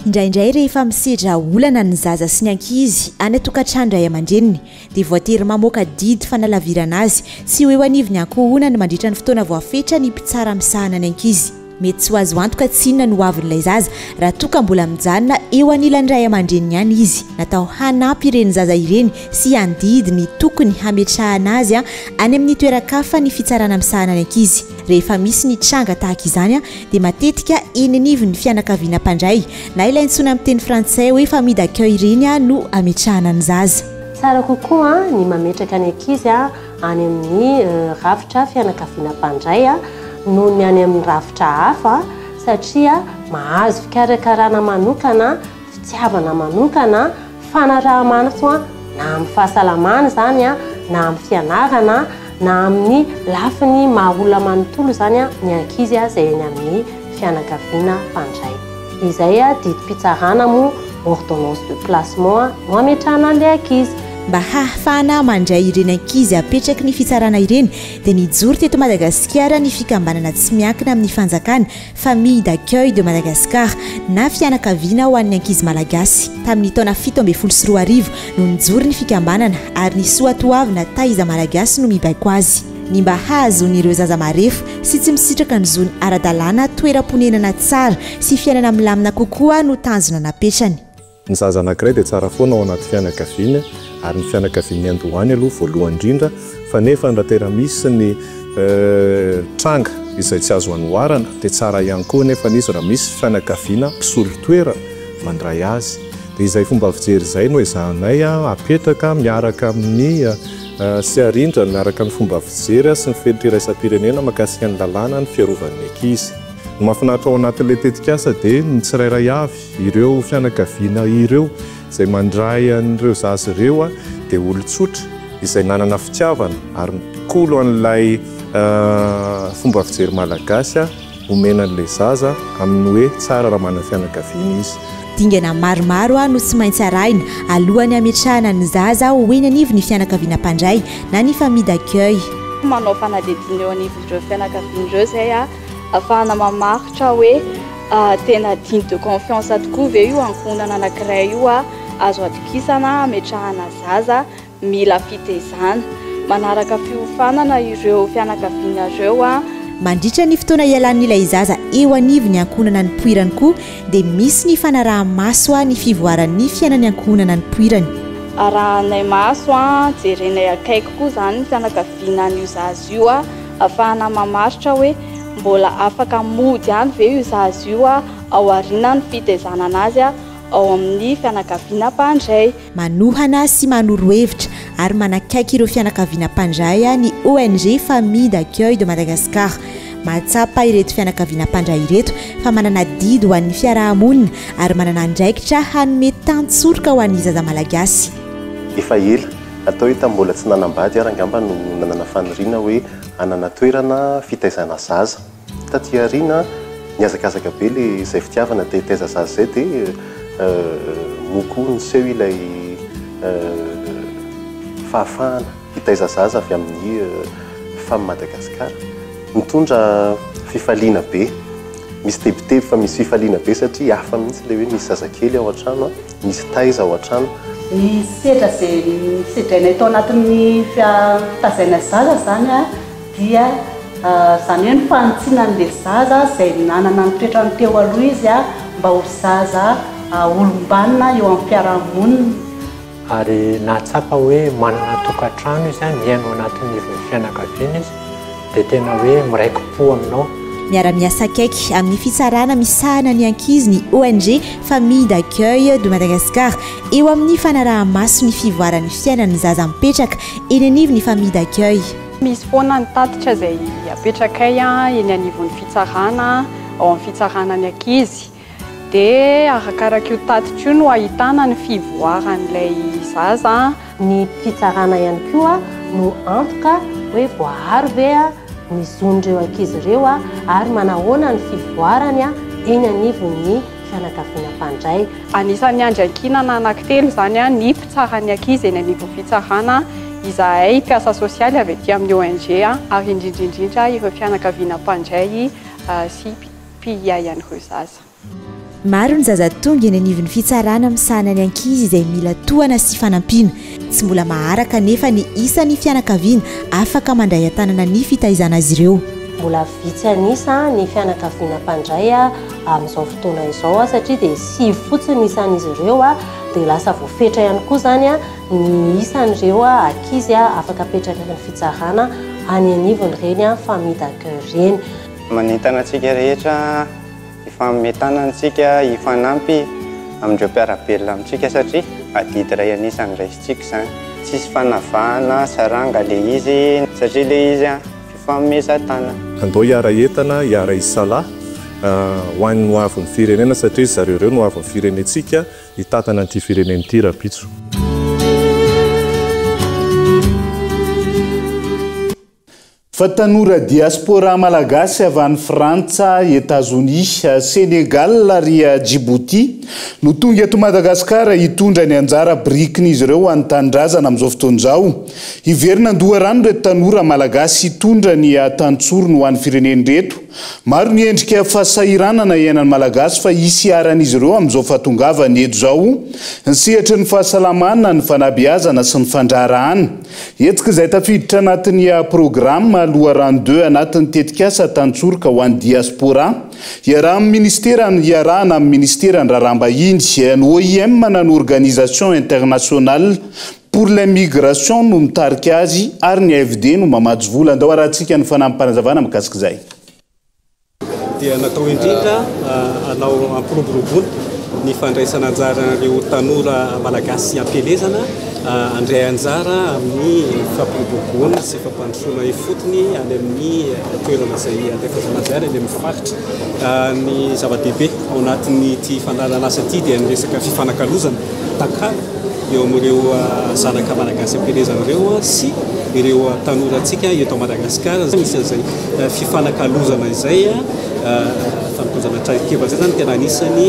Indraindray rehefa misedra olana ny zaza sy ny ankizy any an-tokantranon-dray aman-dreniny dia voatery mamoaka didy fanalavirana azy tsy ho eo anivon'ny ankohonany mandritra ny fotoana voafetra ny mpitsara misahana ny ankizy. Mety tsy ho azo antoka tsinona ny hoavin'ilay zaza raha toa ka mbola mijanona eo anilan'ny ray aman-dreniny ihany izy. Natao hanampy ireny zaza ireny sy handidy ny tokony hametrahana azy any amin'ny toeran-kafa ny fitsarana misahana ny ankizy. Rehefa misy ny tranga tahaka izany dia matetika eny anivon'ny fianakaviana mpandray na ilay antsoina amin'ny teny frantsay hoe famille d'accueil ireny no ametrahana ny zaza. Tsara kokoa ny mametraka ny ankizy any amin'ny rafitra fianakaviana mpandray noho ny any amin'ny rafitra hafa satria mahazo fikarakarana manokana, fitiavana manokana, fanaraha-maso na amin'ny fahasalamana izany na amin'ny fianarana na amin'ny lafiny maha olona manontolo izany ny ankizy izay eny amin'ny fianakaviana mpandray. Izay didim-pitsarana moa, ordonnance de placement, no ametrahana an'ilay ankizy. Mba hahafahana mandray ireny ankizy apetraky ny fitsarana ireny dia nijoro teto Madagasikara ny fikambanana tsy miankina amin'ny fanjakana Famille d'accueil de Madagascar na fianakaviana ho an'ny ankizy malagasy. Tamin'ny taona 2017 no nijoro ny fikambanana ary ny soatoavina Taiza Malagasy no mibaiko azy. Ny mba hahazoan'ireo zaza marefo sy tsy misitraka ny zony ara-dalàna toeram-ponenana tsara sy fiainana milamina kokoa no tanjona napetrany. Ny zaza anankiray dia tsara foana ao anaty fianakaviany ary ny fianakaviany niandohany aloha voalohany indrindra fa nefa raha tena misy ny tranga izay tsy azo anoharana dia tsara ihany koa nefa izy raha misy fianakaviana mpisolo toerana mandray azy dia izay fomba fijery izay no ezahanay apetraka miaraka amin'ny sy arindra miaraka amin'ny fomba fijery sy ny fenitra iraisam-pirenena mahakasika ny lalàna ny fiarovan'ny ankizy. Ny mahafinaritra ao anatin'ilay tetikasa dia ny tsirairay avy Ireo fianakaviana ireo izay mandray an'ireo zaza ireo dia olon-tsotra izay nanana fitiavana ary mikolo an'ilay fomba fijery malagasy omena an'ilay zaza amin'ny hoe tsara raha manana fianakaviana izy. Dingana maromaro no tsy maintsy arahina alohan'ny hametrahana ny zaza ho eny anivon'ny fianakaviana mpandray na ny famille d'accueil. Manao fanadihadiana eo anivon'ireo fianakaviana ireo izay ahafahana mamaritra hoe Tena digne de confiance tokoa ve io ankohonana anankiray io azo atokisana hametrahana zaza mila fitaizana? Manaraka fiofanana ireo fianakaviana ireo. Mandritra ny fotoana ialan'ilay zaza eo anivon'ny ankohonana nipoirany koa dia misy ny fanaraha-maso ny fivoaran'ny fiainan'ny ankohonana nipoirany. Arahanay maso, jerenay akaiky koa izany ny fianakaviana an'io zaza io ahafahana mamaritra hoe Mbola afaka mody ihany ve io zaza io ao aorianan'ny fitaizana anazy ao amin'ny fianakaviana mpandray? Manohana sy manoro hevitra ary manakaiky ireo fianakaviana mpandray ny ONG Famille d'accueil de Madagascar. Mahatsapa ireto fianakaviana mpandray ireto fa manana adidy ho an'ny fiaraha-monina ary manana andraikitra hanome tantsoroka ho an'ny zaza malagasy. Efa ela, atao hoe tamin'ny mbola tsy nanambady ary angamba no nanana faniriana hoe hanana toerana fitaizana zaza. Taty aoriana, nihazakazaka be le izay fitiavana te hitaiza zaza izay dia moa koa niseho ilay fahafahana hitaiza zaza avy amin'ny Femme Madagascar. Nitondra fifaliana be, misy tebiteby fa misy fifaliana be satria hafa mihitsy ilay hoe misy zazakely ao an-trano. Misy taiza ao an-trano. Ny sedra izay nosedrainay tao anatin'ny fitazaina zaza izany dia izany hoe ny fanitsiana an'ilay zaza izay nanana ny toetrany teo aloha izy mba ho zaza olom-banona eo amin'ny fiarahamonina. Ary nahatsapa hoe manana tokantrano izy, miaina ao anatin'ny ivon'ny fianakaviana izy, dia tena hoe miraiki-po aminao. Miara-miasa akaiky amin'ny fitsarana misahana ny ankizy ny ONG Famille d'accueil de Madagascar eo amin'ny fanaraha-maso ny fivoaran'ny fiainan'ny zaza mipetraka eny anivon'ny famille d'accueil. Misy foana ny tatitra izay apetrakay eny anivon'ny fitsarana, ao amin'ny fitsarana ny ankizy. Dia arakarak'io tatitra io no ahitana ny fivoaran'ilay zaza. Ny fitsarana ihany koa no antoka hoe voaaro ve ny zon'ireo ankizy ireo ary manahoana ny fivoarany eny anivon'ny fianakaviana mpandray. Anisan'ny andry ankinana anankitelo izany ny mpitsara ny ankizy eny anivon'ny fitsarana, izahay mpiasa sosialy avy aty amin'ny ONG ary indrindra indrindra ireo fianakaviana mpandray sy mpiahy an'ireo zaza. Maro ny zaza tonga eny anivon'ny fitsarana misahana ny ankizy izay mila tohana sy fanampiana. Tsy mbola maharaka anefa ny isan'ny fianakaviana afaka mandray an-tanana ny fitaizana azy ireo. Mbola vitsy an'isa ny fianakaviana mpandray amin'izao fotoana izao satria dia sivy fotsiny ny isan'izy ireo dia lasa voafetra ihany koa izany ny isan'ireo ankizy afaka apetraky ny fitsarana any anivon'ireny famille d'accueil ireny. Manentana antsika rehetra hifanome tanana isika, hifanampy amin'ireo mpiara-belona amintsika satria adidy iray anisan'ny raisintsika izany. Tsisy fanavahana saranga ilay izy satria ilay izy fifanomezan-tanana. Andao hiara-hientana, hiara-hisalahy ho an'ny hoavin'ny firenena satria zareo ireo no hoavin'ny firenentsika. Hitantana an'ity firenena ity rahampitso. Fa tanora diaspora malagasy avy any Frantsa, Etazonia, Sénégal ary Djibouti no tonga eto Madagasikara hitondra ny anjara birikin'izy ireo ho an'ny tanindrazana amin'izao fotoana izao. Hiverina an-doharano ireto tanora malagasy hitondra ny tantsorony ho an'ny firenena ireto. Maro ny endrika fahasahiranana iainan'ny Malagasy fa hisy iharan'izy ireo amin'izao fahatongavany eto izao ny sehatry ny fahasalamana, ny fanabeazana sy ny fandraharahana. Hetsika izay tafiditra anatin'ny programa Loharano Deux anatin'ny tetikasa Tantsoroka ho an'ny Diaspora, iarahan'ny Minisitera iarahana amin'ny Minisiteran'ny Raharaham-bahiny, ny OIM na ny Organisation Internationale pour les Migrations no mitarika azy ary ny AFD no mamatsy vola. Andao harahantsika ny fanampim-panazavana mikasika izay. dia natao indrindra hanao hampiroboroboana ny fandraisana anjaran'ireo tanora malagasy am-pielezana handray anjara amin'ny fampiroboroboana sy fampandrosoana ifotony any amin'ny toerana izay andefasana azy any, any amin'ny faritra. Ny zava-dehibe ao anatin'ity fandaharanasa ity dia ny resaka fifanakalozana takalo eo amin'ireo zanaka malagasy am-pielezana ireo sy ireo tanorantsika eto Madagasikara. Misy an'izay fifanakalozana izay, fanakalozana traikefa izay izany tena anisan'ny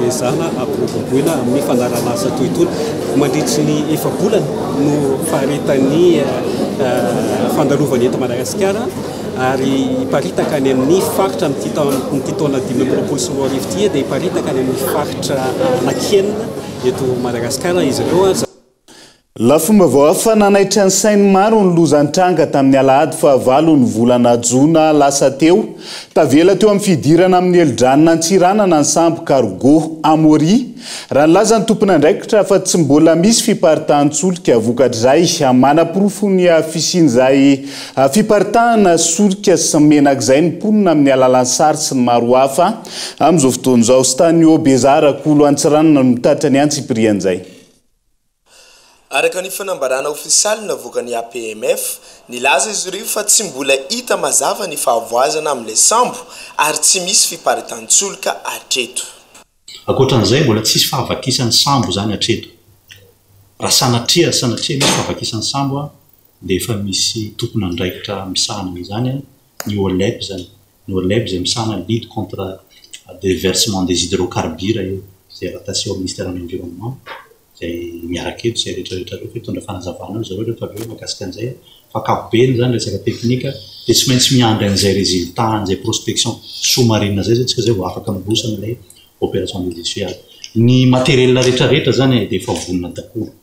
ezahana ampiroboroboina amin'ny fandaharanasa toy itony. Mandritry ny efa-bolana no faharetan'ny fandalovany eto Madagasikara ary hiparitaka any amin'ny faritra amin'ity taona 2025 ity dia hiparitaka any amin'ny faritra anankienina eto Madagasikara izy ireo. Lafim-baovao hafa nanaitra ny sain'ny maro ny loza nitranga tamin'ny alahady fahavalo ny volana jona lasa teo. Tavela teo amin'ny fidirana amin'ny helodranon'Antsiranana ny sambo cargo Amaury. Raha nilaza ny tompon'andraikitra fa tsy mbola misy fiparitahan-tsolika vokatr'izay, manaporofo ny fisian'izay fiparitahana solika sy menaka izay ny mponina amin'ny alalan'ny sary sy ny maro hafa amin'izao fotoana izao. Stanio Bezara, Kolo Antsiranana no mitatitra ny antsipirian'izay. Araka ny fanambarana ofisialy navoakan'ny APMF, nilaza izy ireo fa tsy mbola hita mazava ny fahavoazana amin'ilay sambo ary tsy misy fiparitahan-tsolika hatreto. Ankoatra an'izay, mbola tsisy fahavakisan'ny sambo izany hatreto. Raha sanatria, sanatria misy fahavakisan'ny sambo dia efa misy tompon'andraikitra misahana an'izany, ny OLEP izany. Ny OLEP izay misahana lutte contre déversement des hydrocarbures io, izay rattaché ao ministeran'ny environnement, izay miaraka eto izay rehetra rehetra ireo fa hitondra fanazavana eo zareo rehefa avy eo mahakasika an'izay. Fa ankapobeny izany resaka teknika dia tsy maintsy miandry an'izay résultat an'izay prospection sous marine izay izay tsika izay vao afaka miroso amin'ilay opération des essuyages. Ny matériel rehetra rehetra izany dia efa vonona daholo.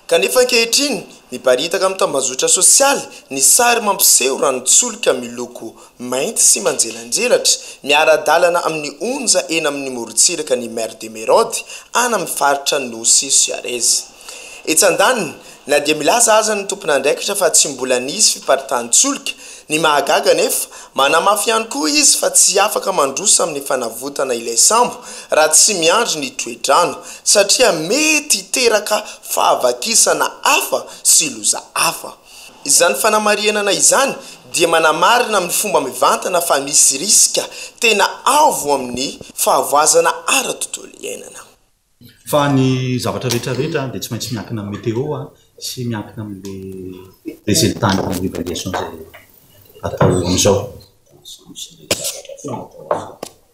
Kanefa ankehitriny, miparitaka amin'ny tambajotra sosialy ny sary mampiseho ranon-tsolika miloko mainty sy manjelanjelatra miara-dalana amin'ny onja eny amin'ny morontsiraka ny Mer de Merode any amin'ny faritra Nosy Suarez. Etsy andaniny, na dia milaza aza ny tompon'andraikitra fa tsy mbola nisy fiparitahan-tsolika, ny mahagaga anefa, manamafy ihany koa izy fa tsy afaka mandroso amin'ny fanavotana ilay sambo raha tsy miandry ny toe-drano, satria mety hiteraka fahavakisana hafa sy loza hafa. Izany fanamarihanana izany dia manamarina amin'ny fomba mivantana fa misy risika tena avo amin'ny fahavoazana ara-tontolo iainana. Fa ny zavatra rehetra rehetra dia tsy maintsy miankina amin'ny météo sy miankina amin'ilay résultat ny évaluation izay atao amin'izao.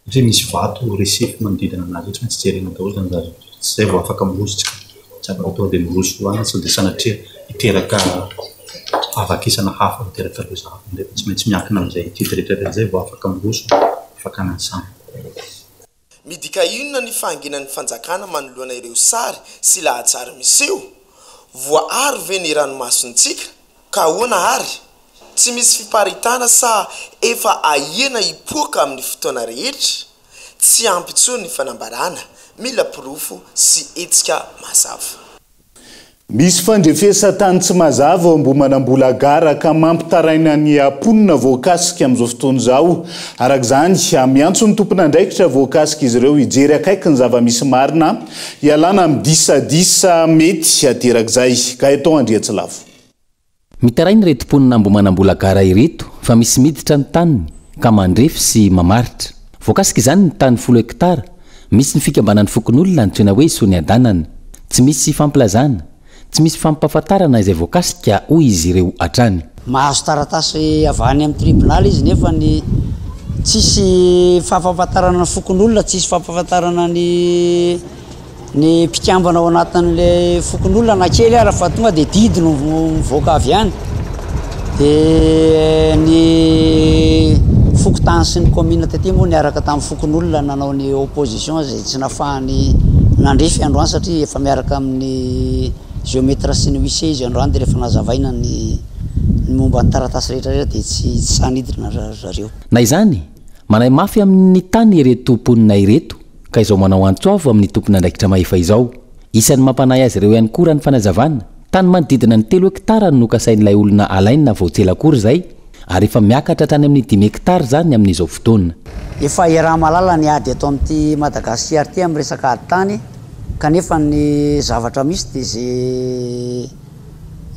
Satria misy vato récif manodidina an'azy io, tsy maintsy jerena daholo izany zavatra rehetra. Tsy izay vao afaka miroso tsika. Tsy afaka tonga dia miroso ho any sao dia sanatria hiteraka fahavakisana hafa, hiteraka loza hafa indray fa tsy maintsy miankina amin'izay étude rehetra rehetra izay vao afaka miroso fakana ny sambo. Midika inona ny fahanginan'ny fanjakana manoloana ireo sary sy lahatsary miseho? Voaaro ve ny ranomasontsika? Ka ahoana ary? Tsy misy fiparitahana sa efa ahiana hipoaka amin'ny fotoana rehetra? Tsy ampy intsony ny fanambarana, mila porofo sy hetsika mazava. Misy fandrefesan-tany tsy mazava ao Ambohimanambola Gara ka mampitaraina ny mponina voakasika amin'izao fotoana izao. Araka izany, miantso ny tompon'andraikitra voakasika izy ireo hijery akaiky ny zava-misy marina hialana amin'ny disadisa mety haterak'izay. Gaëtan Andriantsilavo. Mitaraina ireto mponina Ambohimanambola Gara ireto fa misy miditra ny taniny ka mandrefy sy mamaritra. Voakasika izany ny tany folo hektara misy ny fikambanan'ny fokonolona antsoina hoe Soniadanana. Tsy misy fampilazana, tsy misy fampahafantarana izay voakasika hoy izy ireo hatrany. Mahazo taratasy avy any amin'ny tribonaly izy nefa ny tsisy fampahafantarana ny fokonolona, tsisy fampahafantarana ny ny mpikambana ao anatin'ilay fokonolona na kely ara fa tonga dia didy no mivoaka avy any. Dia ny fokontany sy ny commune taty moa niaraka tamin'ny fokonolona nanao ny opposition izay tsy nahafahany nandrefy androany satria efa miaraka amin'ny Géomètre sy ny huissier izy androany dia rehefa nazavaina ny ny momba ny taratasy rehetra rehetra dia tsy tsy sahy nidina ry zareo. Na izany, manahy mafy amin'ny tany ireto mponina ireto ka izao manao antso avo amin'ny tompon'andraikitra mahefa izao. Isan'ny mampanahy azy ireo ihany koa raha ny fanazavana, tany manodidina ny telo hektara no nokasain'ilay olona alaina vao tsy ela akory izay ary efa miakatra hatrany amin'ny dimy hektara izany amin'izao fotoana. Efa iaraha-mahalala ny ady eto amin'ity Madagasikara ity amin'ny resaka ady tany. Kanefa ny zavatra misy dia ze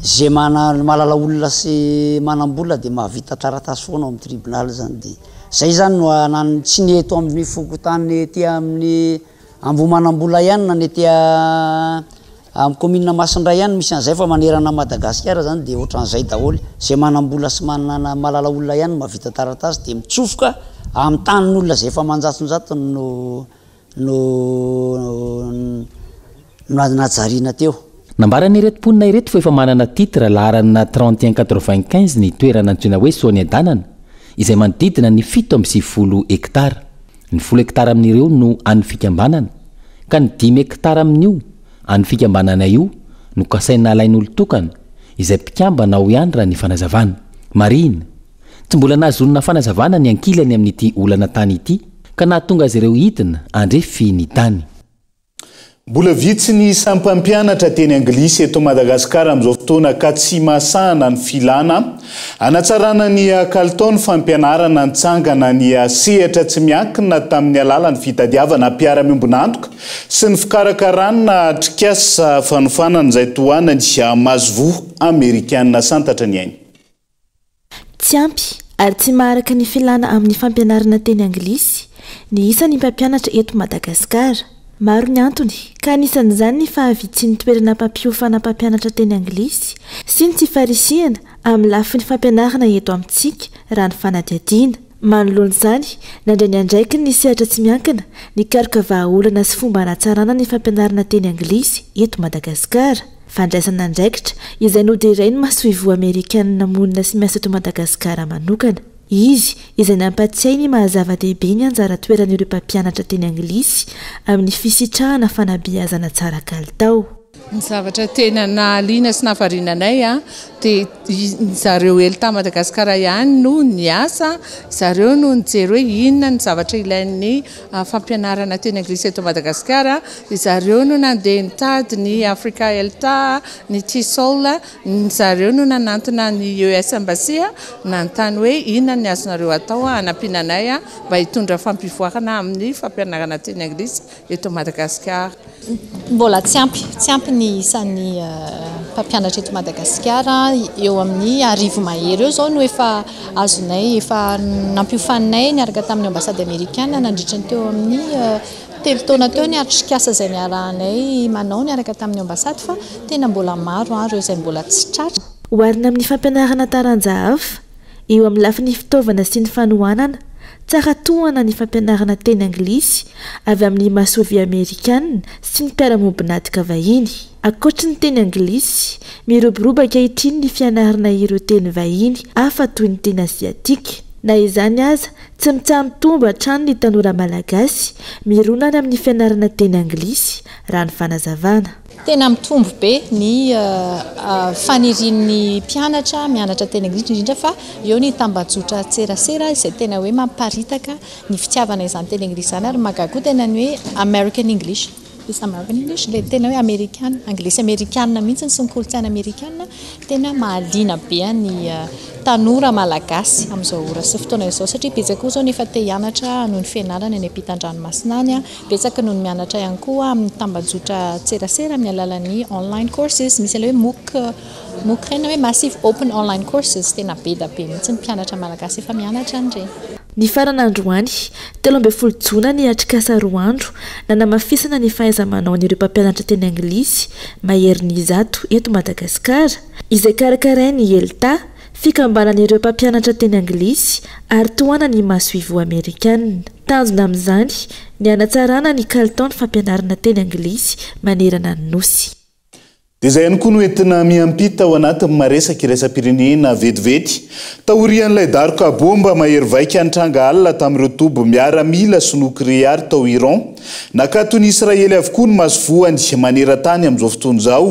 ze mana mahalala olona sy manam-bola dia mahavita taratasy foana ao amin'ny tribunal zany dia zay zany no anan'ny tsy ny eto amin'ny fokontany ety amin'ny Ambohimanambola ihany na ny ety amin'ny commune Masindray ihany no misy an'izay fa manerana an'i Madagasikara zany dia ohatran'izay daholo, ze manam-bola sy manana mahalala olona ihany no mahavita taratasy dia mitsofoka amin'ny tanin'olona zay efa aman-jatonjatony no no najariana teo. Nambaran'ireto mponina ireto fa efa manana titre laharana 31 95 ny toerana antsoina hoe Soaniadanana, izay manodidina ny 97 hektara. Ny folo hektara amin'ireo no an'ny fikambanana, ka ny dimy hektara amin'io an'ny fikambanana io no kasaina alain'olon-tokana, izay mpikambana ao ihany raha ny fanazavana. Marihina. Tsy mbola nahazoana fanazavana ny ankilany amin'ity olana tany ity ka nahatonga azy ireo hidina handrefy ny tany. Mbola vitsy ny isan'ny mpampianatra teny anglisy eto Madagasikara amin'izao fotoana ka tsy mahasahana ny filana hanatsarana ny kalitaon'ny fampianarana nitsangana ny sehatra tsy miankina tamin'ny alalan'ny fitadiavana mpiara-miombon'antoka sy ny fikarakarana atrikasa fanofanana izay tohanan'ny masoivoho amerikana santatra ny ainy. Tsy ampy ary tsy maharaka ny filàna amin'ny fampianarana teny anglisy ny isan'ny mpampianatra eto Madagasikara. Maro ny antony, ka anisan'izany ny fahavitsian'ny toerana mpampiofana mpampianatra teny anglisy sy ny tsy farisihana amin'ny lafiny fampianarana eto amintsika, raha ny fanadihadiana. Manoloana izany, nandray ny andraikiny ny sehatra tsy miankina, nikaroka vahaolana sy fomba hanatsarana ny fampianarana teny anglisy eto Madagasikara. Fandraisana andraikitra izay noderain'ny masoivoho amerikanina monina sy miasa eto Madagasikara manokana. Izy izay nampatsiahy ny maha zava-dehibe ny anjara toeran'ireo mpampianatra teny anglisy amin'ny fisitrahana fanabeazana tsara kalitao. Ny zavatra tena nahaliana sy nahavariana anay dia zareo ELTA Madagascar ihany no niasa, zareo no nijery hoe inona ny zavatra ilain'ny fampianarana teny anglisy eto Madagasikara, zareo no nandeha nitady ny Africa ELTA, ny TESOL, zareo no nanantona ny US Embassy nanontany hoe inona ny azonareo atao hanampiana anay mba hitondra fampivoarana amin'ny fampianarana teny anglisy eto Madagasikara. Mbola tsy ampy, tsy ampy ny isan'ny mpampianatra eto Madagasikara, eo amin'ny arivo mahery eo izao no efa azonay, efa nampiofaninay niaraka tamin'ny ambasady amerikana nandritra ny teo amin'ny telo taona teo ny atrikasa izay niarahanay manao niaraka tamin'ny ambasady fa tena mbola maro ireo izay mbola tsy tratra. Oharina amin'ny fampianarana taranja hafa, Eo amin'ny lafiny fitaovana sy ny fanohanana, tsara tohana ny fampianarana teny anglisy avy amin'ny masoivoho amerikana sy ny mpiara-miombon'antoka vahiny. Ankoatry ny teny anglisy, miroborobo ankehitriny ny fianarana ireo teny vahiny hafa toy ny teny aziatika. Na izany aza, tsy mitsaha-mitombo hatrany ny tanora malagasy mirona any amin'ny fianarana teny anglisy, raha ny fanazavana. Tena mitombo be ny fanirian'ny mpianatra mianatra teny anglisy, indrindra fa eo ny tambajotran-tserasera izay tena hoe mamparitaka ny fitiavana izany teny anglisy izany ary mahagaga koa tena ny hoe American English, this American English, ilay tena hoe amerikana, anglisy amerikana mihitsy sy ny kolontsaina amerikana tena mahaliana be ny tanora malagasy amin'izao ora sy fotoana izao satria betsaka koa izao ny efa te hianatra noho ny fianarana any ampitan-dranomasina any. Betsaka no mianatra ihany koa amin'ny tambajotran-tserasera amin'ny alalan'ny online courses. Misy ilay hoe MOOC, MOOC ireny na hoe Massive Open Online Courses, tena be dia be mihitsy ny mpianatra malagasy efa mianatra an'ireny. Nifarana androany, 13 jona ny atrikasa roa andro nanamafisana ny fahaiza-manaon'ireo mpampianatra teny anglisy maherin'ny zato eto Madagasikara, izay karakarain'ny ELTA, Fikambanan'ireo mpampianatra teny anglisy ary tohanan'ny masoivoho amerikana. Tanjona amin'izany ny hanatsarana ny kalitaon'ny fampianarana teny anglisy manerana ny Nosy. Dia izay ihany koa no entina miampita ao anatin'ny maresaka iraisam-pirenena vetivety. Taorian'ilay daroka baomba mahery vaika nitranga alina tamin'ireo toby miaramila sy nokleary tao Iran, nakaton'i Israely avokoa ny masoivohany maneran-tany amin'izao fotoana izao.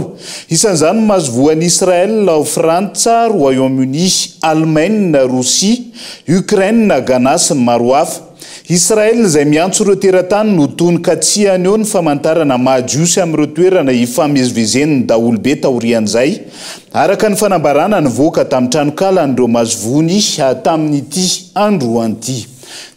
Isan'izany ny masoivohon'i Israel ao Frantsa, Royaume-Uni, Alemaina, Rosia, Ukraine, Ghana sy ny maro hafa. Israel izay miantso ireo teratany no tony ka tsy haneho ny famantarana maha jiosy amin'ireo toerana ifamezivezen'ny daholobe taorian'izay, araka ny fanambarana nivoaka tamin'ny tranonkalan'ireo masoivohony tamin'ity androany ity.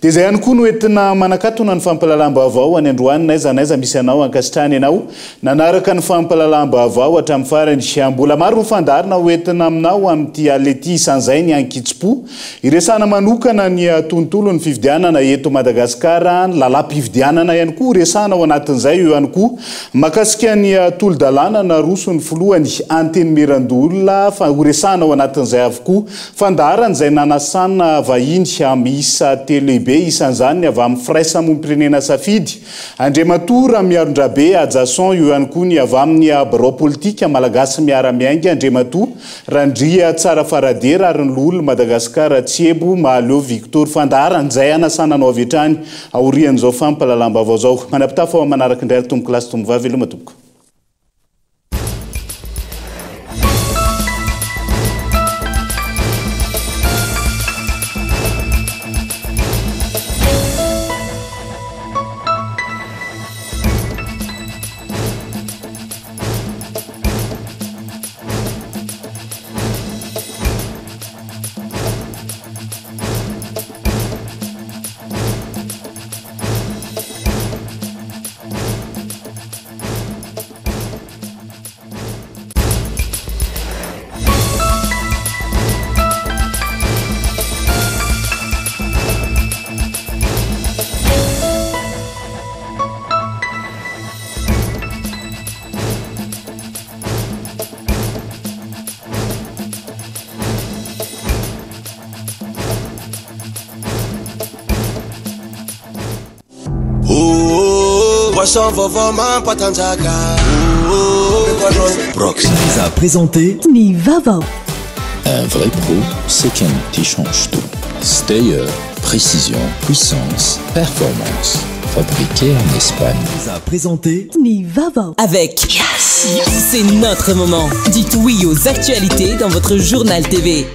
Dia izay ihany koa no entina manakatona ny fampahalalam-baovao any androany n'aiza n'aiza misy anao ankasitrahana ianao nanaraka ny fampahalalam-baovao hatramin'ny farany. Mbola maro ny fandaharana ho entina aminao amin'ity alina ity isan'izay ny ankitsim-po Hiresahana manokana ny tontolon'ny fifidianana eto Madagasikara, ny lalàm-pifidianana ihany koa horesahana ao anatin'izay, eo ihany koa mahakasika ny tolo-dalàna naroson'ny filohan'ny Antenimierandoholona fa horesahana ao anatin'izay avokoa. Fandaharana izay nanasana vahiny miisa telo lehibe, isan'izany ny avy amin'ny firaisamonim-pirenena Safidy, Andriamatoa Ramiarondrabe Hajason, eo ihany koa ny avy amin'ny birao politika Malagasy Miara-Miainga, Andriamatoa Randria Tsara Faradera ary ny Loholon'i Madagasikara Tsiebo Mahaleo Victor. Fandaharana izay hanasana anao avy hatrany aorian'izao fampahalalam-baovao izao. Manam-pitafa ho amin'ny manaraka indray ary tompokolahy sy tompovavy. Veloma tompoko. Boisson vaovao mampatanjaka Brox vous a présenté Ny vaovao. Un vrai pro, c'est qu'un outil change tout. Steyer, précision, puissance, performance. Fabriqué en Espagne. Vous a présenté Ny vaovao. Avec Yes. C'est notre moment. Dites oui aux actualités dans votre journal TV.